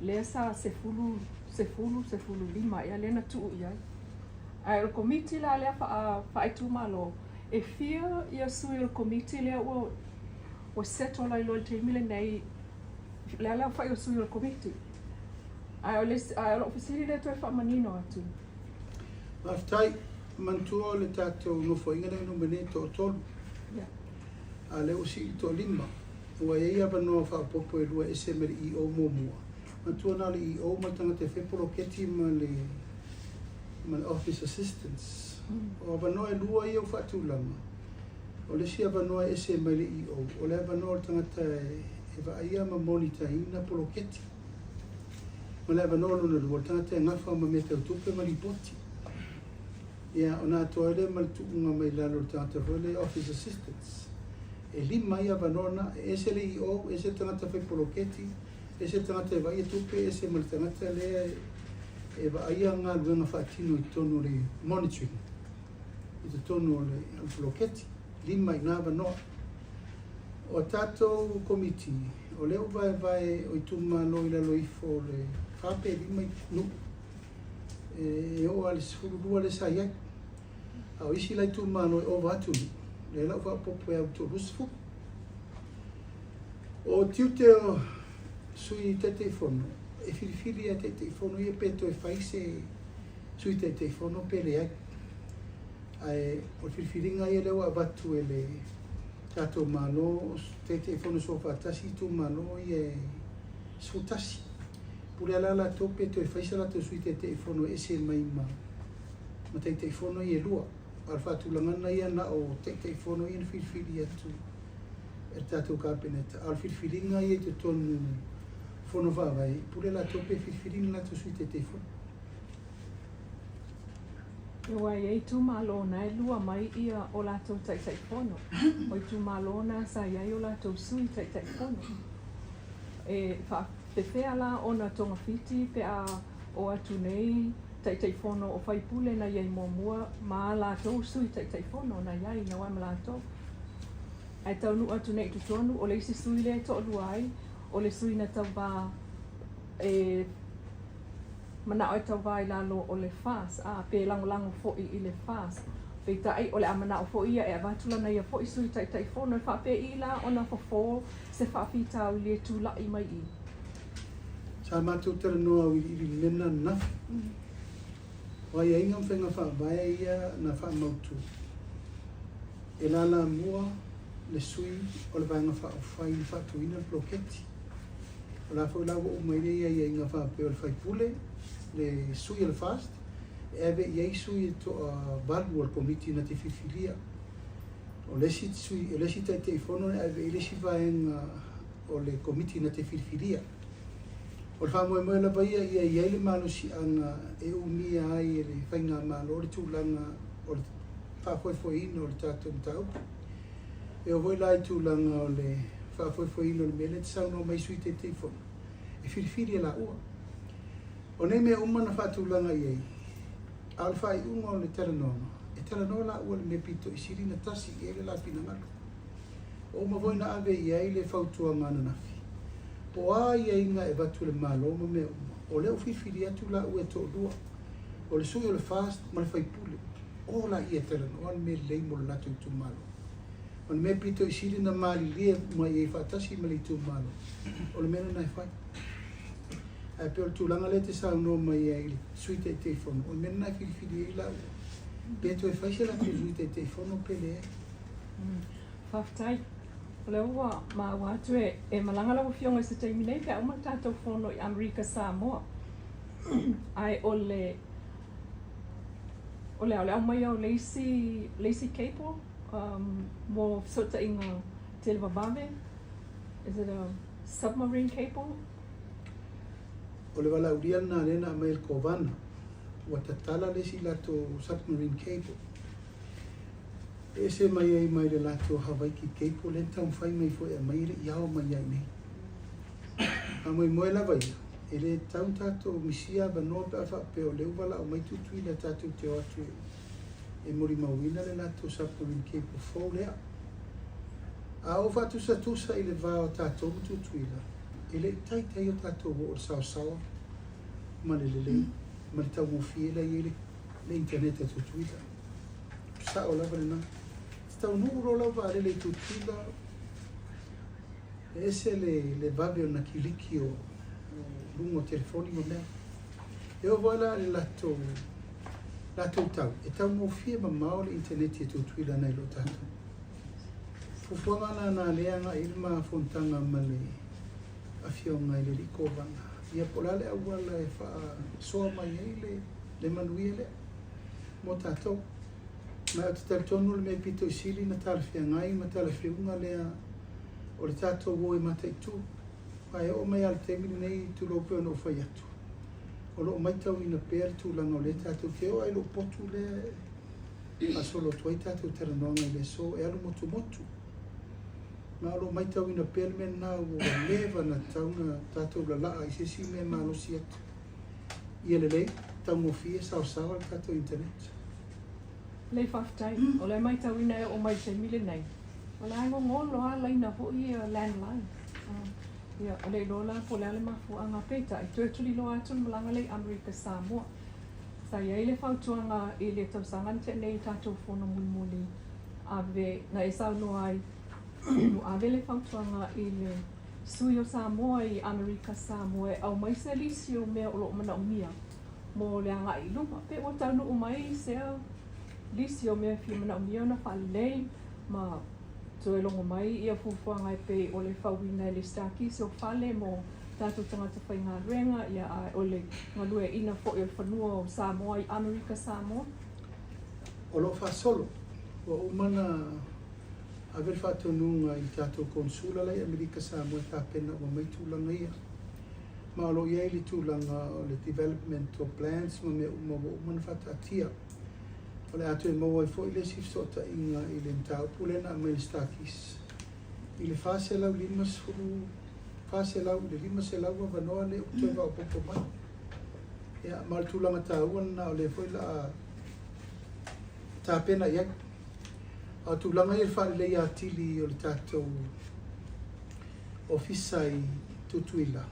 lea sa sefulu, sefulu, sefululima ea lea na tuu i ai. Ae o le Komiti la lea faaitumalo, e fia ia sui o le Komiti lea ua ua settle ai loa i le taimi lenei le ala fai o sui o le Komiti. Ae o le ae o lou fesili lea toe faamanino atu. Faafetai. Manatua o le tatou nofoaiga lea ua uma nei e toatolu. Yeah. A o lea ua sii i le toalima. Ua i ai avanoa faaopoopo e lua e ese mai le EO muamua. Manatua na o le EO ma le tagata e fai poloketi ma le ma le office assistance. O avanoa e lua ia ua faatulaga. O le isi avanoa e ese mai le EO, o le avanoa o le tagata e vaaia ma monitor ina poloketi. Ma le avanoa lona lua, o le tagata e gafa ma mea tau tupe ma lipoti. Ia, ona atoa ai lea ma le tuuga mai lalo o le tagata foi lea office assistance. E lima ai avanoa na, e ese le EO, ese le tagata fai poloketi, Ese le tagata e vaaia tupe, ese ma le tagata lea e vaaia galuega faatino i totonu o le monitoring, i totonu o le poloketi. Lima i na avanoa. O a tatou komiti, o lea ua vaevae o itumalo i lalo ifo o le fa pe lima nuu, e oo lava i le 12 lea sa i ai. A o isi la itumalo e ova atu nuu, lea la ua faaopoopo e au i le 30. O tiute o Sui Taitaifono, e filifili e Taitaifono ia pe toe fai se Sui Taitaifono pe leai. Ae o le filifiliga ia lea ua avatu e le tatou Malo, o Taitaifono soofaatasi itumalo ia e 11. Pule lava la latou pe toe fai se latou Sui Taitaifono e ese mai ma ma Taitaifono ia e lua. A o le faatulagaga ia na o Taitaifono ia na filifili atu e le tatou Kapeneta, a o le filifiliga ia i totonu o Fono Faavae, e pule latou pe filifili ni latou Sui Taitaifono. Aua e i ai itumalo na e lua mai ia o latou Taitaifono, o itumalo na sa i ai o latou Sui Taitaifono. E faapefea la ona togafiti pe a o atu nei Taitaifono o faipule na i ai muamua ma a latou Sui Taitaifono na i ai na o ai ma latou? Ae taunuu atu nei i totonu, o le isi sui lea e toalua ai, o le sui na tauvā e manao e tauvā i lalo o le FAS, a, pe lagolago foi i le FAS. Peitai, o le a manao foi ia e avatu lana ia foi sui Taitaifono e faapei la ona fofo se faafitauli e tulai mai i. Sa matou talanoa auiliili i le mea lena ananafi. O aiaiga ma faiga faavae ia na faamautu e lalamua le sui o le Vaega Faaupufai na faatuina le poloketi. O la foi la ua uma ai nei aiaiga faapea o le faipule, le sui o le FAST, e ave i ai sui e toavalu o le Komiti na te filifilia. O le isi sui, o le isi Taitaifono e ave i ai le isi vaega o le Komiti na te filifilia. O le faamoemoe lava ia ia i ai le malosiaga e umia ai e le Faigamalo le tulaga o le faafoefoeina o le tatou mataupu. E oo foi la i tulaga o le faafoefoeina o le mea lea e te saunoa mai Sui Taitaifono, e filifili e laua. O nei mea uma na faatulaga i ai, a o le faaiuga o le talanoaga, e talanoa laua i le mea pito i sili ona tasi i ai le la finagalo. Ua uma foi ona ave i ai le fautuaga ananafi, po o a aiaiga e avatu e le Malo ma mea uma, o lea ua filifili atu laua e toalua, o le sui o le FAST ma le faipule, o laia e talanoa le mea lelei mo le latou itumalo. O le mea pito i sili ona malilie mai ai faatasi ma le itumalo, o le mea lena e fai. Ae pei o le tulaga lea e te saunoa mai ai i le Sui Taitaifono, o le mea lena e filifili ai laua, pe toe fai se latou Sui Taitaifono pe leai. Faafetai. O lea ua maua atu e malaga lau Afioga i se taimi nei pe a uma le tatou fono i Amerika Samoa. Ae o le o le a o le aumaia o le isi le isi cable um, mo fesootaiga televavave. Is it a submarine cable? O le valaaulia lena lea na aumai e le Kovana, ua tatala le isi latou submarine cable. E ese mai ai mai le latou Havaiki Cable lea na taumafai mai foi e aumai e le i ao mai ia i inei. Faamoemoe lava ia, e le tatau ona tatou misia avanoa pe a faapea o lea ua valaau mai Tutuila tatou te o atu e molimauina le latou submarine cable fou lea. A ou faatusatusa i le va o tatou ma Tutuila, e le i taitai o tatou oo i le saosaoa ma le lelei ma le taugofie la e i ai le internet a Tutuila. Sao lava lena. E taunuu loa lau vaalele i Tutuila, e ese le, le vave ona kiliki o, o luga o telefoni ma mea. E oo foi la i le latou, latou tau, e taugofie mamao le initaneti e Tutuila nai lo tatou. Fuafuaga la na lea agai i le ma fonotaga ma le afioga i le alii Kovana, ia po o le a le auala e faasoa mai ai le, le manuia lea. mo tatou. Ma ou te talitonu o le mea pito i sili ona talafeagai ma talafeuga lea o le tatou o e mataitu. Aua e oo mai lava i le taimi lenei, tulou pei ona ou fai atu, o lo o maitauina pea le tulaga o lea tatou te oo lava i lou potu lea e faasolo atu ai tatou talanoaga i le aso e alu motumotu. Ma o lo o maitauina pea le mea lena ua leva ona tatau ona tatou lalaa i se isi mea malosi atu. Ia lelei, taugofie, saosaoa le tatou internet. Lelei faafetai. O lea e maitauina e oo mai i le taimi lenei, o la e gogolo lava laina foi ia landline. Ia, e le iloa la po o le a le mafuaaga, peitai, toe tuliloa atu le malaga lea i Amerika Samoa. Sa i ai le fautuaga i le tausaga na tea nei i le tatou fono mulimuli ave, na e saunoa ai, ua ave le fautuaga i le. sui o Samoa i Amerika Samoa e aumai se lisi o mea o lo o manaomia mo le agai i luma. Pe ua taunuu mai sea lisi o mea e fia manaomia ona faalelei ma toe logo mai ia fuafuaga e pei o le fauina e le Stakis o fale mo tatou tagata faigaluega, ia a o le galueaiina foi o le fanua o Samoa i Amerika Samoa. O lo o faasolo, ua uma ona ave le faatonuga i le tatou Konesula la i Amerika Samoa e tapena uma mai tulaga ia. Ma o lo o i ai le tulaga o le development o plans ma mea uma ua uma ona faataatia. O le a toe maua ai foi le isi fesootaiga i le mataupu lea na aumai e le Stakis i le 450, 400 i le 500 avanoa lea ua toe faaopoopo mai. Ia, ma o le tulaga taua lena o lea foi o le a tapena i ai. A o tulaga ia i le faaleleia atili o le tatou ofisa i Tutuila,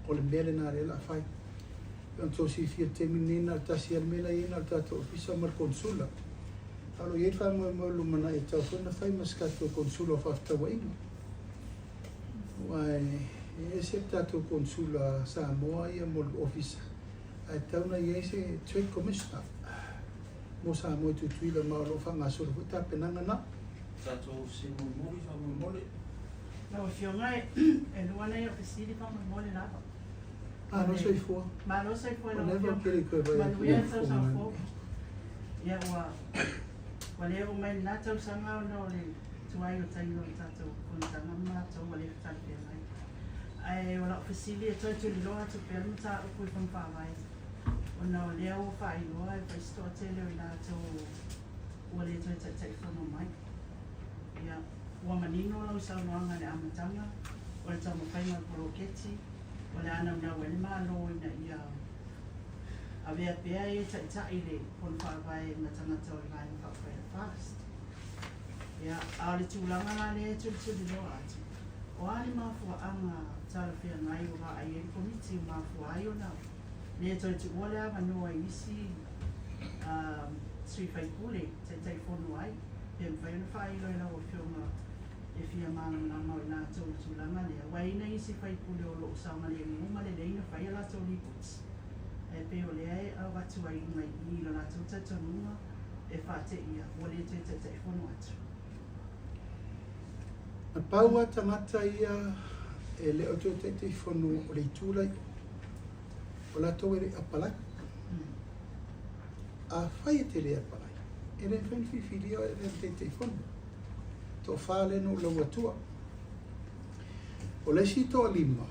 o le mea lena lea o le a fai. E pei ona outou silafia i le taimi lenei, na o le tasi lava le mea la e i ai, na o le tatou ofisa ma le konesula. A o lo o i ai le faamoemoe o le lumanai e tatau foi ona fai ma se tatou konesula o faafetauaiga. Aua e ese le tatou konesula Samoa ia mo le ofisa, ae tatau ona i ai se Trade Commissioner mo Samoa i Tutuila, ma o lo o faagasolo foi tapenaga na. Tatou fesili mulimuli faamolemole. Lau Afioga e lua nai au fesili faamolemole lava. Malo soifua. Malo soifua i lau Afioga. Manuia le tausaga fou. Ia ua ua le oo mai lena tausaga ona o le tuai o taimi o le tatou fonotaga ma matou ua le fetalafeagai. Ae o lau fesili e toe tuliloa atu pea le mataupu i Fono Faavae ona o lea ua faailoa e fai se toatele o i latou ua le toe Taitaifono mai. Ia, ua manino lau saunoaga i le amataga o le taumafaiga o le poloketi o le a naunau ai le Malo ina ia avea pea e taitai le Fono Faavae ma tagata o le Vaega Faaupufai a le FAST. Ia, a o le tulaga la lea e tulituliloa atu, o a ni mafuaaga talafeagai ua vaai ai le Komiti ua mafua ai ona le toe tuua le avanoa i isi sui faipule Taitaifono ai, pe mafai ona faailo e lau Afioga e fia malamalama o i latou i le tulaga lea, aua e i ai nai isi faipule o lo o saogalemu ma lelei na fai a latou lipoti, ae pei o lea e avatu ai i luga i i i lo latou talitonuga e faateia ua le toe Taitaifono atu. Na pau lava tagata ia e le o toe Taitaifono o le itu la i o, o latou e le i apalai. Afai e te le apalai, e le mafai ona filifilia oe e avea ma Taitaifono. Toafa lea na ou lau atua. O le isi toalima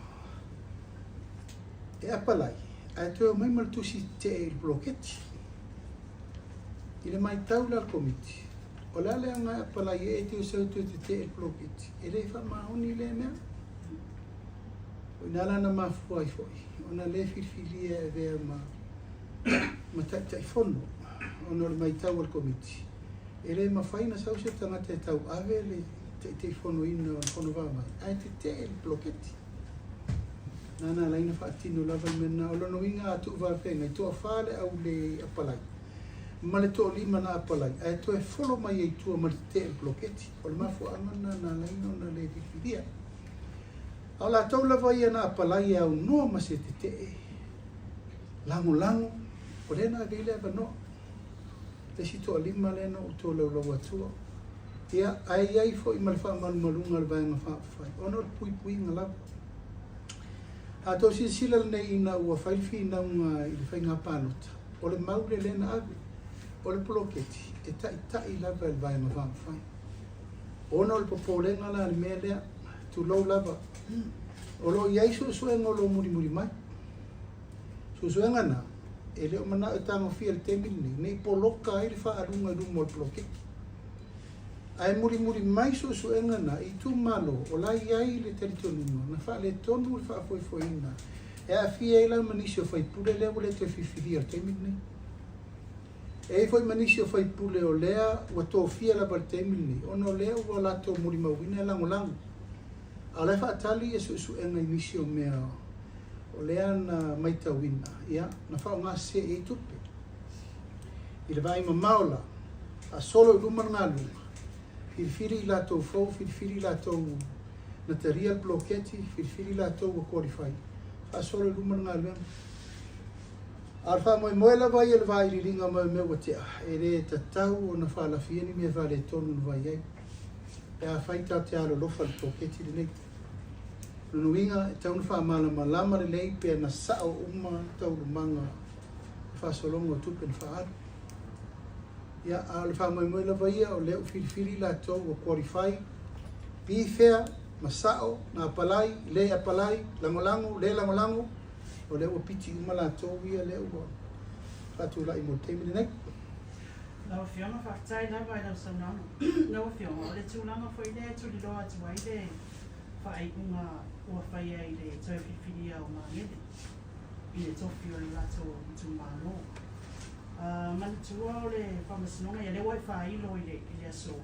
e apalai, ae toe omai ma le tusi tetee i le poloketi. I le matau la a le Komiti, o le a le aoga e apalai ai e toe sau toe tetee i le poloketi? E le faamaoni lea mea. O i ina la na mafua ai foi ona le filifilia e avea ma ma Taitaifono ona o le matau a le Komiti, e le mafai ona sau se tagata e tauave le Taitaifonoina o le Fono Faavae ae tetee le poloketi. Na na ala ai ona faatino lava le mea lena. O lona uiga a tuu faafeagai, toafa le au le apalai ma le toalima na apalai ae toe folo mai ai i tua ma le tetee i le poloketi. O le mafuaaga lena na ala ai ona le filifilia. A o latou lava ia na apalai e aunoa ma se tetee lagolago, o lea na ave ai le avanoa. Le isi toalima lea na ou tolaulau atua. Ia, ae i ai foi ma le faamalumaluga a le Vaega Faaupufai, ona o le puipuiga lava. A outou silasila lenei ina ua fai le finauga i le faiga palota, o le mau lea lea na ave, o le poloketi e taitai lava e le Vaega Faaupufai. Ona o le popolega la i le mea lea, tulou lava, o lo o i ai suesuega o lo o mulimuli mai. Suesuega na, e le o manao e tagofia i le taimi lenei, ne i poloka ai le faaaluga i luma o le poloketi. Ae mulimuli mai suesuega na i itumalo o la e i ai le talitonuga na faaletonu le faafoefoeina e aafia ai la ma nisi o faipule lea ua le toe filifilia i le taimi lenei. E i ai foi ma nisi o faipule o lea ua tofia lava i le taimi lenei ona o lea ua latou molimauina e lagolago, a o la e faatali ia suesuega i nisi o mea o lea na maitauina, ia, na faaaoga sese i ai tupe. I le vaai mamao la, faasolo i luma le galuega, filifili i latou fou, filifili i latou Na talia le poloketi, filifili latou ua qualify, faasolo i luma le galuega. A o le faamoemoe lava ia o le vailiiliga mai o mea ua tea, e le tatau ona faalafia ni mea faaletonu na vaai ai, pe afai tatou te alolofa i le poloketi lenei. O lona uiga, e tatau ona faamalamalama lelei pe na sao uma taualumaga o le faasologa o tupe na faaalu. Ia, a o le faamoemoe lava ia o lea ua filifili latou ua qualify, be fair ma sao na apalai, le apalai, lagolago, le lagolago, o lea ua piti uma latou ia lea ua faatulai mo le taimi lenei. Lau Afioga, faafetai lava i lau saunoaga. Lau Afioga, o le tulaga foi lea e tuliloa atu ai le faaiuga ua faia i le toe filifilia o Magele i le tofi o le latou itumalo. Manatua o le Faamasinoga, ia lea ua e faailo i le aso,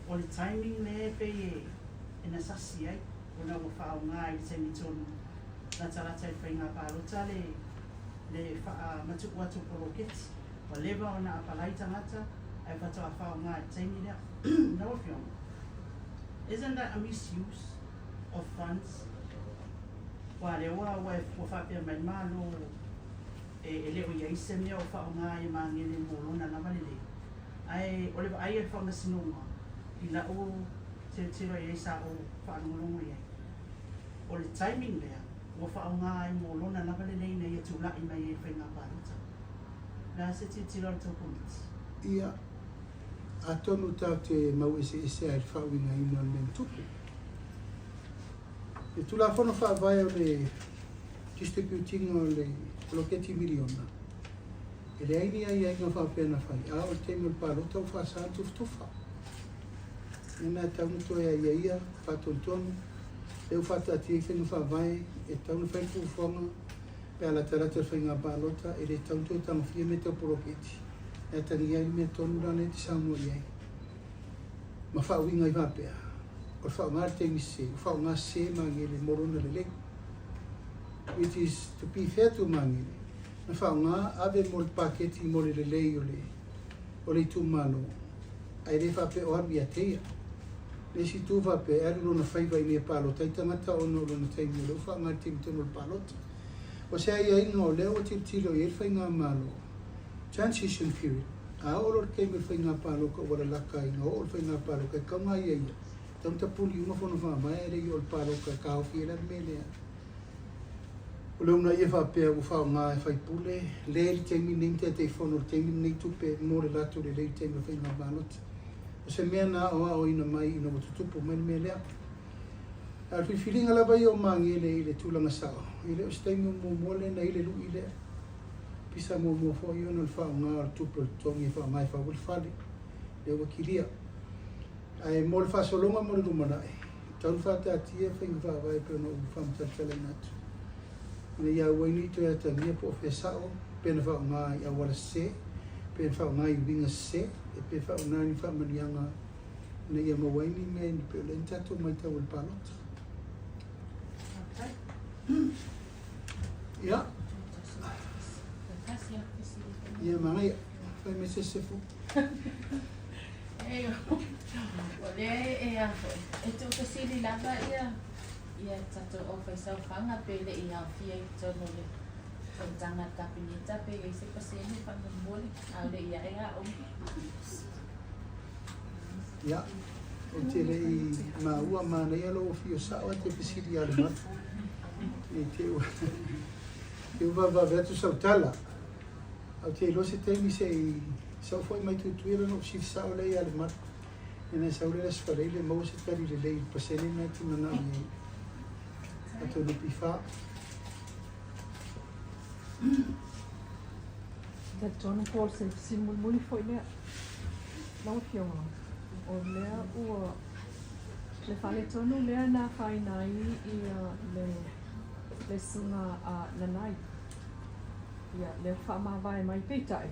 o le timing lea e pei e na sasi ai ona ua faaaoga i le taimi tonu latalata i le faiga palota le le faamatuu atu o poloketi. Ua leva ona apalai tagata ae faatoa faaaoga i le taimi lea. Lau Afioga, isn't that a misuse of funds? Aua lea ua ua faapea mai le Malo e le o i ai se mea o faaaoga e Magele mo lona lava lelei. Ae o le vaai a le Faamasinoga i lau tilotilo i ai sa ou faalogologo i ai, o le timing lea ua faaaoga ai mo lona lava lelei ina ia tulai mai ai i le faiga palota. O le a se tilotilo a le tou Komiti? Ia, atonu tatou te mau eseese ai i le faauigaina o le mea na tupu. Le Tulafono Faavae o le distribute-ina o le poloketi miliona, e leai ni aiaiga faapea na fai, a o le taimi o le palota ua faasa le tufatufa. Ia na e tatau ona toe aiaia, faatonutonu, lea ua faataatia ai faiga faavae, e tatau ona fai le fuafuaga pe a latalata le faiga palota, e le tatau ona toe tagofia mea tau poloketi, e atagia ai le mea tonu la lea e te saunoa i ai. Ma faauiga ai faapea, o le faaaoga le taimi sese, ua faaaoga sese Magele mo lona lelei. Which is to be fair to Magele, na faaaoga ave mo le paketi mo le lelei o le o le itumalo, ae le faapea o alu ia te ia. Le isi itu faapea e alu lona faiva ina ia palota ai tagata ona o lona taimi o lea ua faaaoga i le taimi tonu o le palota. O se aiaiga o lea ua tilotilo i ai le faigamalo, transition period, a oo loa i le taimi o le faiga palota ua lalaka ina oo le faiga palota e tatau ona aiaia, tatau ona tapuni uma fono faavae ae le i oo i le palota e taofi ai la le mea lea. O le uunaia faapea ua faaaoga e faipule le i le taimi lenei ma Taitaifono i le taimi lenei tupe mo le latou lelei i le taimi o faiga palota. O se mea na aoaoina mai ina ua tutupu mai le mea lea. A o le filifiliga lava ia o Magele i le tulaga sao, e le o se taimi o muamua lea na i le lui lea. Pisa muamua foi ona o le faaaoga o le tupe o le totogi e faaaoga e fau ai le fale, lea ua kilia. Ae mo le faasologa mo le lumanai, e tatau ona faataatia faiga faavae e pei ona ou faamatalatalaina atu, ina ia aua ai ne i toe atagia po o fea sao, pe na faaaoga i auala sese, pe na faaaoga i uiga sese, pe faaaoga ni faamanuiaga ina ia maua ai ni mea e pei o lea na tatou matau i le palota. Ia. Ia manaia. Fai mai se isi fou. O lea e a foi, e tuufesili lava ia ia tatou aufaisaofaga pe le i aofia i totonu o le fonotaga a le Kapeneta pe i ai se pasene faamolemole, a o le i ae aoga. Ia, ou te le i maua, manaia lou afio sao ae te fesili ia Lemalu. Ne i te i ua te i ua vavevave atu sau tala. Ae ou te iloa se taimi se i sau foi mai Tutuila ona ou fesili sao lea ia Lemalu. Ina e sau lea i le Aso Faraile e maua se tali lelei i le pasene lena e te manao i ai. Tatou NPF. Talitonu po o se fesili mulimuli foi lea. Lau Afioga, o lea ua le faaletonu lea na afaina ai ia le le susuga a Nanai. Ia, lea ua faamavae mai peitai.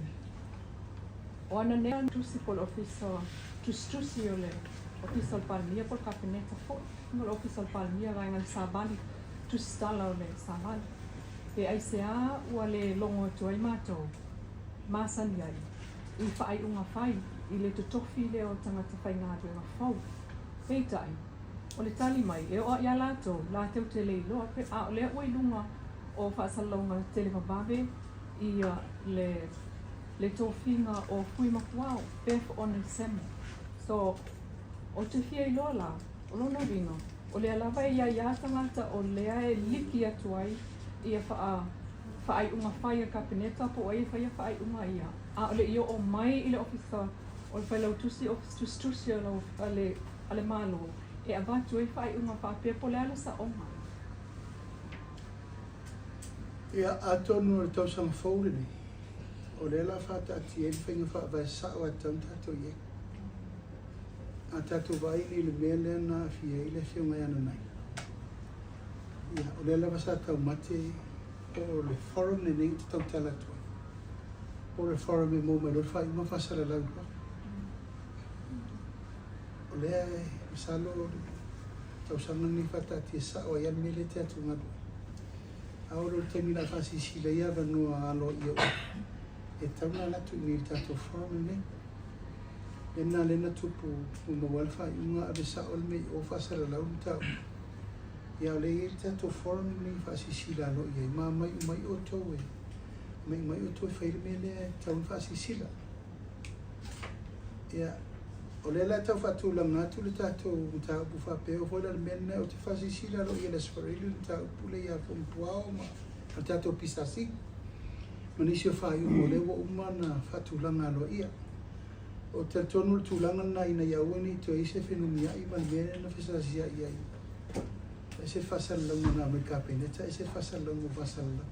O ana nei tusi po o le Ofisa Tusitusi o le Ofisa o le Palemia po o le Kapeneta foi, ma le Ofisa o le Palemia vaega le Savali, tusitala o le Savali. Pe aisea ua le logo atu ai matou masani ai i faaiuga fai i le totofi lea o tagata faigaluega fou. Peitai, O le tali mai, e oo lava ia latou, latou te le iloa pe a o lea ua i luga o faasalalauga televavave ia le le tofiga o Fui Mapuao, Bev Onesemo. So, ou te fia iloa la, o lona uiga, o lea lava e iai a tagata o lea e liki atu ai ia faa faaiuga fai a le Kapeneta po o ai e faia faaiuga ia, a o le i oo mai i le Ofisa o le Failautusi, Ofisa Tusitusi a lau a le a le Malo e avatu ai faaiuga faapea po o le a le saoga. Ia, atonu o le tausaga fou lenei, o lea o le a faataatia ai le faiga faavae sao e tatau ona tatou i ai. A tatou vaai nei i le mea lea na aafia ai le Afioga ia Nanai, ia, o lea lava sa taumate po o le forum lenei ou te tautala atu ai, po o le forum e maua mai loa le faaiuga faasalalau loa. O lea e masalo o le tausaga lenei faataatia sao ai lava le mea lea e te atugalu ai. A oo loa i le taimi o le a faasilasila ai avanoa aloaia uma, e tatau ona alu atu i inei i le tatou forum lenei. O le mea lena lea na tupu ua maua ai le faaiuga ave sao le mea i o faasalalau le mataupu. Ia a o lea e i ai le tatou forum lenei e faasilasila aloaia ai ma aumai uma ai outou e aumai uma ai outou e fai le mea lea e tatau ona faasilasila. Ia, o lea la e tau faatulaga atu le tatou mataupu faapea, oo foi la i le mea lena ou te faasilasila aloaia i le Aso Faraile le mataupu lea ia Fonopuao ma le tatou PSC ma nisi o faaiuga o lea ua uma ona faatulaga aloaia. Ou te talitonu o le tulaga lena ina ia aua ne i toe i ai se fenumiai ma le mea lea na fesalasiai ai, e ese le faasalalauga na aumai i le Kapeneta, ese le faasalalauga ua faasalalau.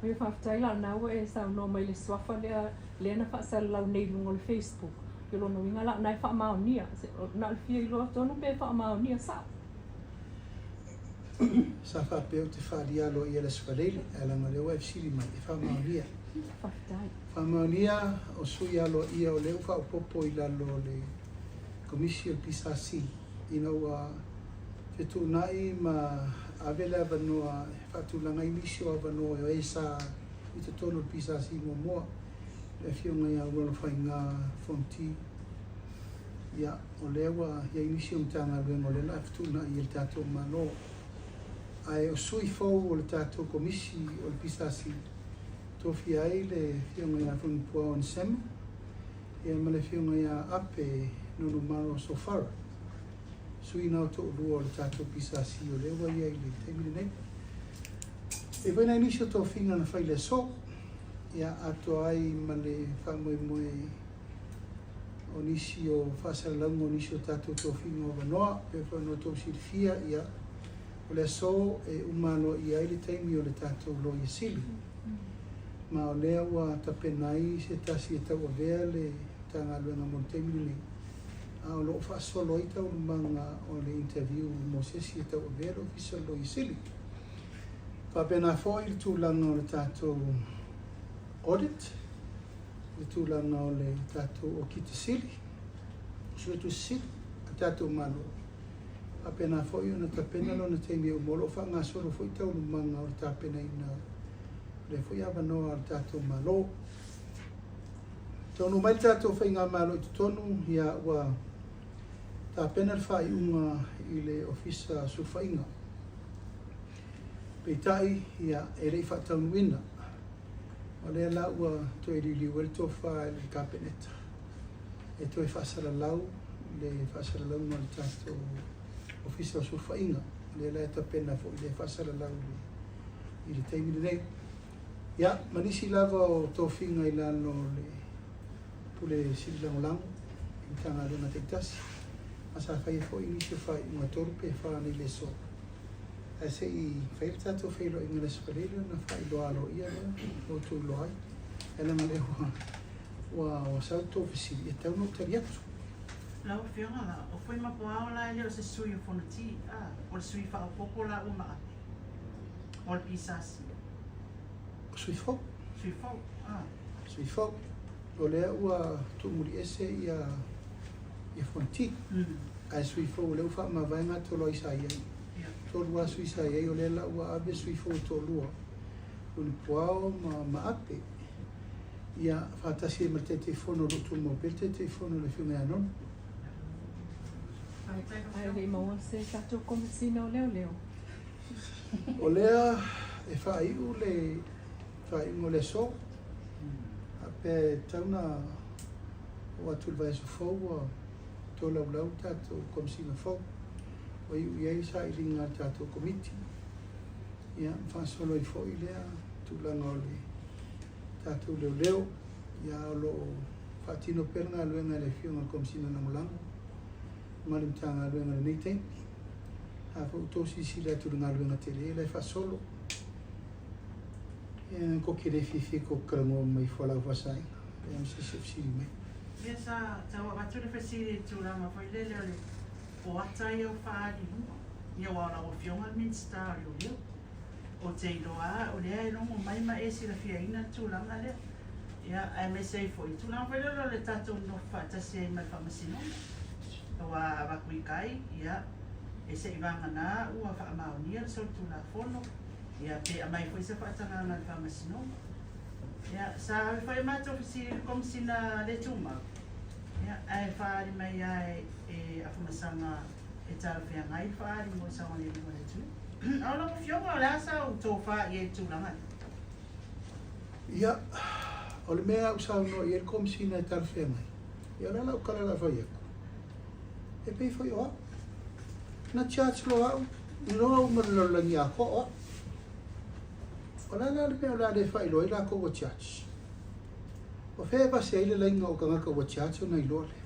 Oi faafetai la o lena ua e saunoa mai i le suafa lea lea na faasalalau nei i luga o le Facebook. O lona uiga la o lena e faamaonia. Na o le fia iloa tonu pe faamaonia sao. Sa faapea ou te faaalia aloaia i le Aso Faraile, ae leaga o lea ua e fesili mai, e faamaonia. Faafetai. Faamaonia o sui aloaia o lea ua faaopoopo i lalo o le Komisi o le PSC ina ua fetuunai ma ave le avanoa e faatulaga ai nisi o avanoa o e sa i totonu o le PSC muamua, le Afioga ia Ualofaiga Fonti. Ia, o lea ua i ai nisi o Matagaluega o lea o le a fetuunai e le tatou Malo. Ae o sui fou o le tatou Komisi o le PSC, tofia ai le Afioga ia Fonopuao Onesemo, ia ma le Afioga ia Ape Nonumaro Sofara, sui na o toalua o le tatou PSC o lea ua i ai i le taimi lenei. E foi nai nisi o tofiga na fai i le aso, ia atoa ai ma le faamoemoe o nisi o faasalalauga o nisi o tatou tofiga o avanoa, pei foi ona outou silafia, ia, o le aso e uma aloaia ai le taimi o le tatou Loia Sili. Ma o lea ua tapena ai se tasi e tauavea le Matagaluega mo le taimi lenei, a o lo o faasolo ai taualumaga o le interview mo se isi e tauavea le Ofisa o le Loia Sili. Faapena foi le tulaga o le tatou audit, le tulaga o le tatou Okita Sili, Suetusi Sili a le tatou Malo. Faapena foi ona tapena lona taimi e uma, o lo o faagasolo foi taualumaga o le tapenaina o lea foi avanoa a le tatou Malo. Taunuu mai le tatou Faigamalo i totonu, ia ua tapena le faaiuga i le Ofisa Sulufaiga. Peitai, ia, e le i faataunuuina. O lea la ua toe liuliu ai le tofa i le Kapeneta e toe faasalalau le faasalalauga o le tatou Ofisa o Sulufaiga. O lea la e tapena foi lea faasalalau i le taimi lenei. Ia, ma nisi lava o tofiga i lalo o le Pule Sili Lagolago i Matagaluega taitasi, ma sa faia foi nisi o faaiuga 3 pe 4 nei le aso. Ae se i fai le tatou feiloaiga i le Aso Faraile ona faailoa aloaia lea ua outou iloa ai. Ae leaga o lea ua ua sau le tou fesili, e tatau ona ou tali atu. Lau Afioga la, o Fuimapuao la e le o se sui o Fonoti, a, o le sui faaopoopo la ua maape, o le PSC. O sui fou. Sui fou, a. Sui fou. O lea ua tuumuliese ia ia Fonoti. Ae sui fou o lea ua faamavae gatoloa ai sa i ai. Toalua sui sa i ai, o lea la ua ave sui fou e toalua, o Ulipuao ma Maape, ia faatasi ai ma le Taitaifono o lo o tumau pea le Taitaifono le Afioga ia Nonu. Ae le i maua se tatou Komesina o Leoleo. O lea e faaiu le faaiuga o le aso, faapea e tatau ona oo atu i le vaiaso fou ua tolaulau le tatou Komesina fou. Ua iu i ai le sailiga a le tatou Komiti, ia ma faasolo ai foi lea tulaga o le tatou leoleo. Ia o lo o faatino pea le galuega e le Afioga i le Komesina Lagolago ma le Matagaluega i lenei taimi. A foi ua outou silasila atu i le galuega tele la e faasolo, ia ko ke le fiafia ko talanoa mai fualaau faasaina, ia ma se isi o fesili mai. Ia sa tau avatu le fesili i le tulaga foi lele o le o ata ia ua faaali i luga, ia aua o lau Afioga le Minisita o Leoleo. Ou te iloa lava o lea e logo mai ma e silafiaina le tulaga lea. Ia, aemaise ai foi, tulaga foi lele o le tatou nonofo faatasi ai ma le Faamasinoga. Aua a avatu i tai, ia, e se i vagana ua faamaonia le solitulafono, ia, pe aumai foi se faatagaga a le Faamasinoga. Ia, sa ave foi a matou fesili i le Komesina le Tumau, ia, ae faaali mai lava e Afamasaga e talafeagai le faaali mo le saogalemu o le atunuu. A o lau Afioga, o le a sau tofa i ai i le tulaga lea? Ia, o le mea a ou saunoa i ai le Komesina e talafeagai, ia o le a lau tala o le a fai atu, e pei foi o au. Na charge loa au, iloa uma i le lalolagi atoa o au. O le a la le mea o le a le faailoa ai latou ua charge? O fea e vase ai le laina o tagata ua charge ona iloa lea?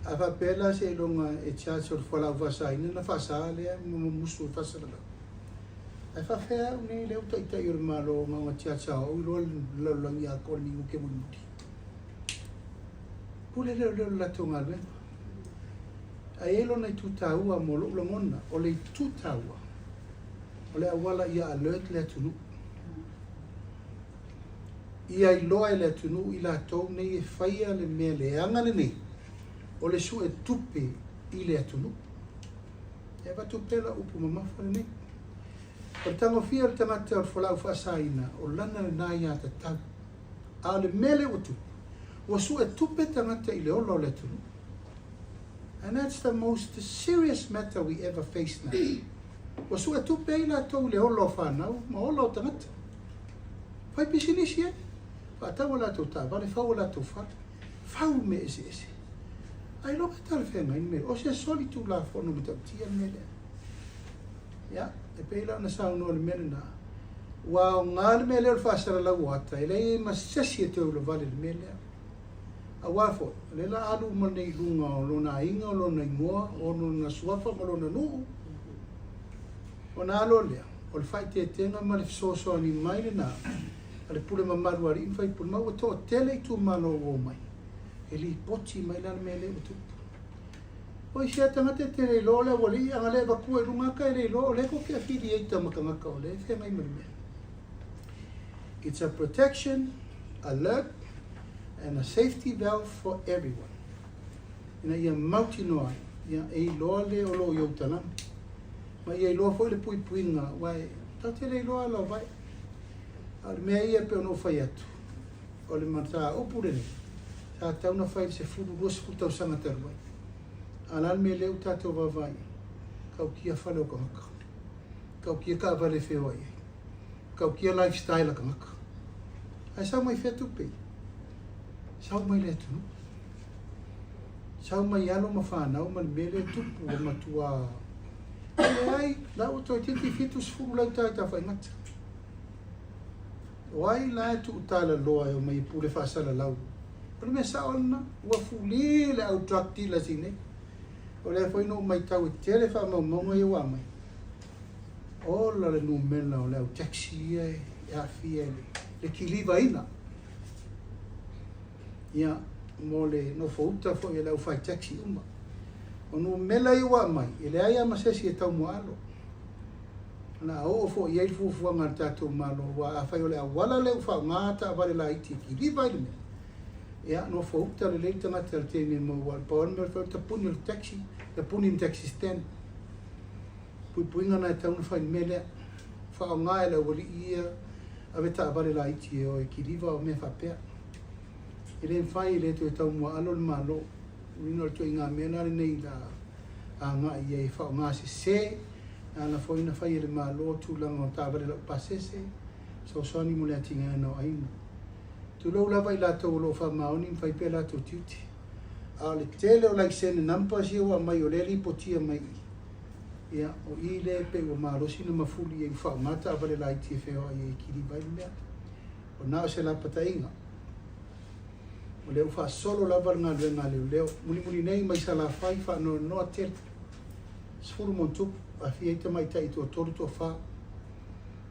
A faapea la seiloga e charge o le fualaau faasaina ona faasa lea ma mumusu e faasalalau. Ae faafefea au nei lea ua taitai o le Malo na ona charge lava o au iloa le lalolagi atoa i le minute mulimuli. Pule leoleo i le latou galuega. Ae i ai lona itu taua mo lou lagona, o le itu taua, o le auala ia alert le atunuu. Ia iloa e le atunuu i latou nei e faia le mea leaga lenei, o le suetupe i le atunuu. E avatu pea lau upu mamafa lenei. O le tagofia o le tagata o le fualaau faasaina, o lana lena aiatatau. A o le mea lea ua tupu, ua suetupe tagata i le ola o le atunuu. And that's the most serious matter we ever face now. Ua suetupe ai latou i le ola o fanau ma ola o tagata. Fai pisinisi ai, faatau a latou taavale, fau a latou fale, fau mea eseese. Ailoga e talafeagai le mea lea. O se soli tulafono matautia le mea lea. Ia, e pei la ona saunoa i le mea lena, ua aoga le mea lea o le faasalalau o ata, e leai ma se isi e toe ulavale i le mea lea. Aua foi, o lea la a alu uma nei i luga o lona aiga, o lona igoa, o lona suafa ma lona nuu, Ona alo lea, o le faaeteetega ma le fesoasoani mai lena a le pule mamalu a alii ma faipule, ma ua toatele itumalo ua omai e lipoti mai la le mea lea ua tupu. O isi lava tagata e te le iloa o le aualii, a na le avatua i luga ata e le iloa, o lea tou te affiliate ma tagata o lea e feagai ma le mea. It's a protection, alert and a safety valve for everyone. Ina ia mautinoa ai, ia e iloa le o lo o i ou talaane. Ma ia iloa foi le puipuiga, aua e tatou te le iloa ala o vae. A o le mea ia e pei ona ou fai atu, o le mataupu lenei, sa tatau ona fai i le 10, 20 tausaga talu ai. A o le a le mea lea ua tatou vaavaai i ai? Tautia fale o tagata, tautia taavale e feoai ai, tautia lifestyle a tagata. Ae sau mai fea tupe ia? Sau mai le atunuu. Sau mai alo ma fanau ma le mea lea e tupu ua matua e leai la ua toeitiiti 70 lauta i Tafaigata. O ai la e tuutalaloa e omai e pule faasalalau? O le mea sao lena, ua fuli le au drug dealers i inei. O lea foi na ou matau e tele faamaumauga ia ua aumai. Ola le numera o le au taxi ia e aafia i le kilivaina. Ia, mo le nofouta foi a le aufai taxi uma. O numela ia ua aumai, e leai lava ma se isi e taumuaalo. O le a oo foi i ai le fuafuaga a le tatou Malo, aua afai o le auala lea ua faaaoga taavale laiti e kiliva ai le mea, ia, nofouta lelei le tagata i le taimi e maua ai. Pau lava le mea o le fai o le tapuni o le taxi, tapuni i le taxi stand. Puipuiga na e tatau ona fai i le mea lea. Faaaoga e le aualii ia ave taavale laiti e o e kiliva o mea faapea. E le mafai, e le toe taumuaalo le Malo. Uiga o le ituaiga mea la lenei la agai i ai e faaaoga sese, na ala foi ona fai e le Malo tulaga o taavale laupasese, fesoasoani mo le atinaeina o aiga. Tulou lava i latou o lo o faamaoni ma fai pea latou tiute. A o le tele o laisene numbers ia ua aumai o lea e lipotia mai i i, ia, o i lea e pei ua malosi ona mafuli i ai ua faaaoga taavale laiti e feoai ai e kiliva ai le mea. Ua na o se lapataiga. O lea ua faasolo lava le galuega a leoleo. Mulimuli nei mai Salafai faanoanoa tele. 10 ma ono tupu, aafia ai tamaitai toatolu toafa.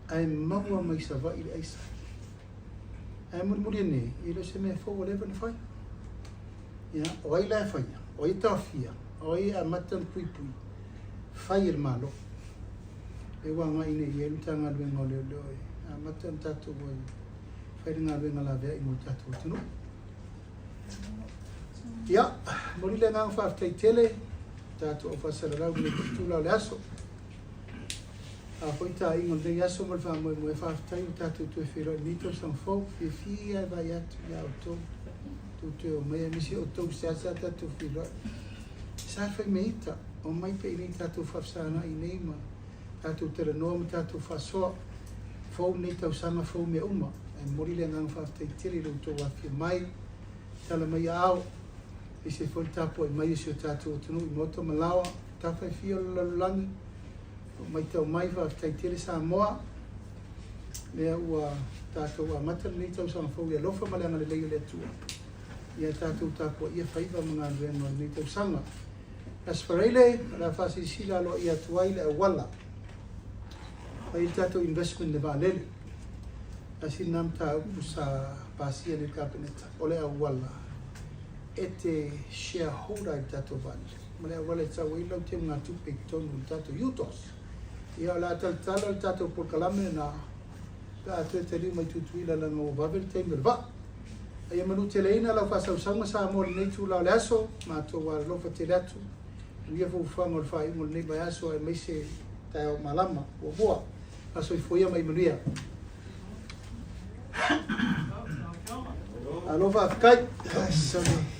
Ae maua mai Savaii le aisa. Ae mulimuli ane, e le o se mea fou ua leva ona fai. Ia, o ai la e faia? O ai e taofia? O ai e amata ona puipui? Fai e le Malo. Lea ua agai nei i ai le Matagaluega o Leoleo e amata ona tatou ai fai le galuega laveai mo le tatou atunuu. Ia, momoli le agaga faafetai tele tatou au faasalalau i lenei itula o le aso. A foi taaiga o lenei aso ma le faamoemoe, faafetai ua tatou toe feiloai i lenei tausaga fou. Fiafia e vaai atu ia outou, tou toe omai aemaise outou seasea tatou feiloai. Sa fai me ita, omai pea i inei tatou faafesagai nei ma tatou talanoa ma tatou faasoa. Fou lenei tausaga, fou mea uma. Ae momoli le agaga faafetai tele i lo outou afifio mai, tala mai aao, aemaise foi le tapuai mai o si o tatou atunuu i maota ma laoa, tafa e fia o le lalolagi, o matau mai, faafetai tele Samoa. Lea ua tatou amata lenei tausaga fou i le alofa ma le agalelei o le Atua. Ia tatou tapuaia faiva ma galuega o lenei tausaga. Aso Faraile, o le a faasilasila aloaia atu ai le auala. Fai le tatou investment i le vaalele. Tasi lena mataupu sa pasia nei le Kapeneta, o le auala e te shareholder ai le tatou vaalele. Ma le auala e tau ai lau teugatupe i totonu o le tatou UTOS. Ia o le a talatala le tatou polokalame lena pe a toe taliu mai Tutuila leaga ua vave le taimi o le vaa. A ia manuteleina lau faasausauga Samoa i lenei itula o le aso, matou alolofa tele atu. Manuia fuafuaga o le faaiuga o lenei vaiaso aemaise taeao malama muamua. Faasoifua ia ma ia manuia. Malo faafetai. Sole.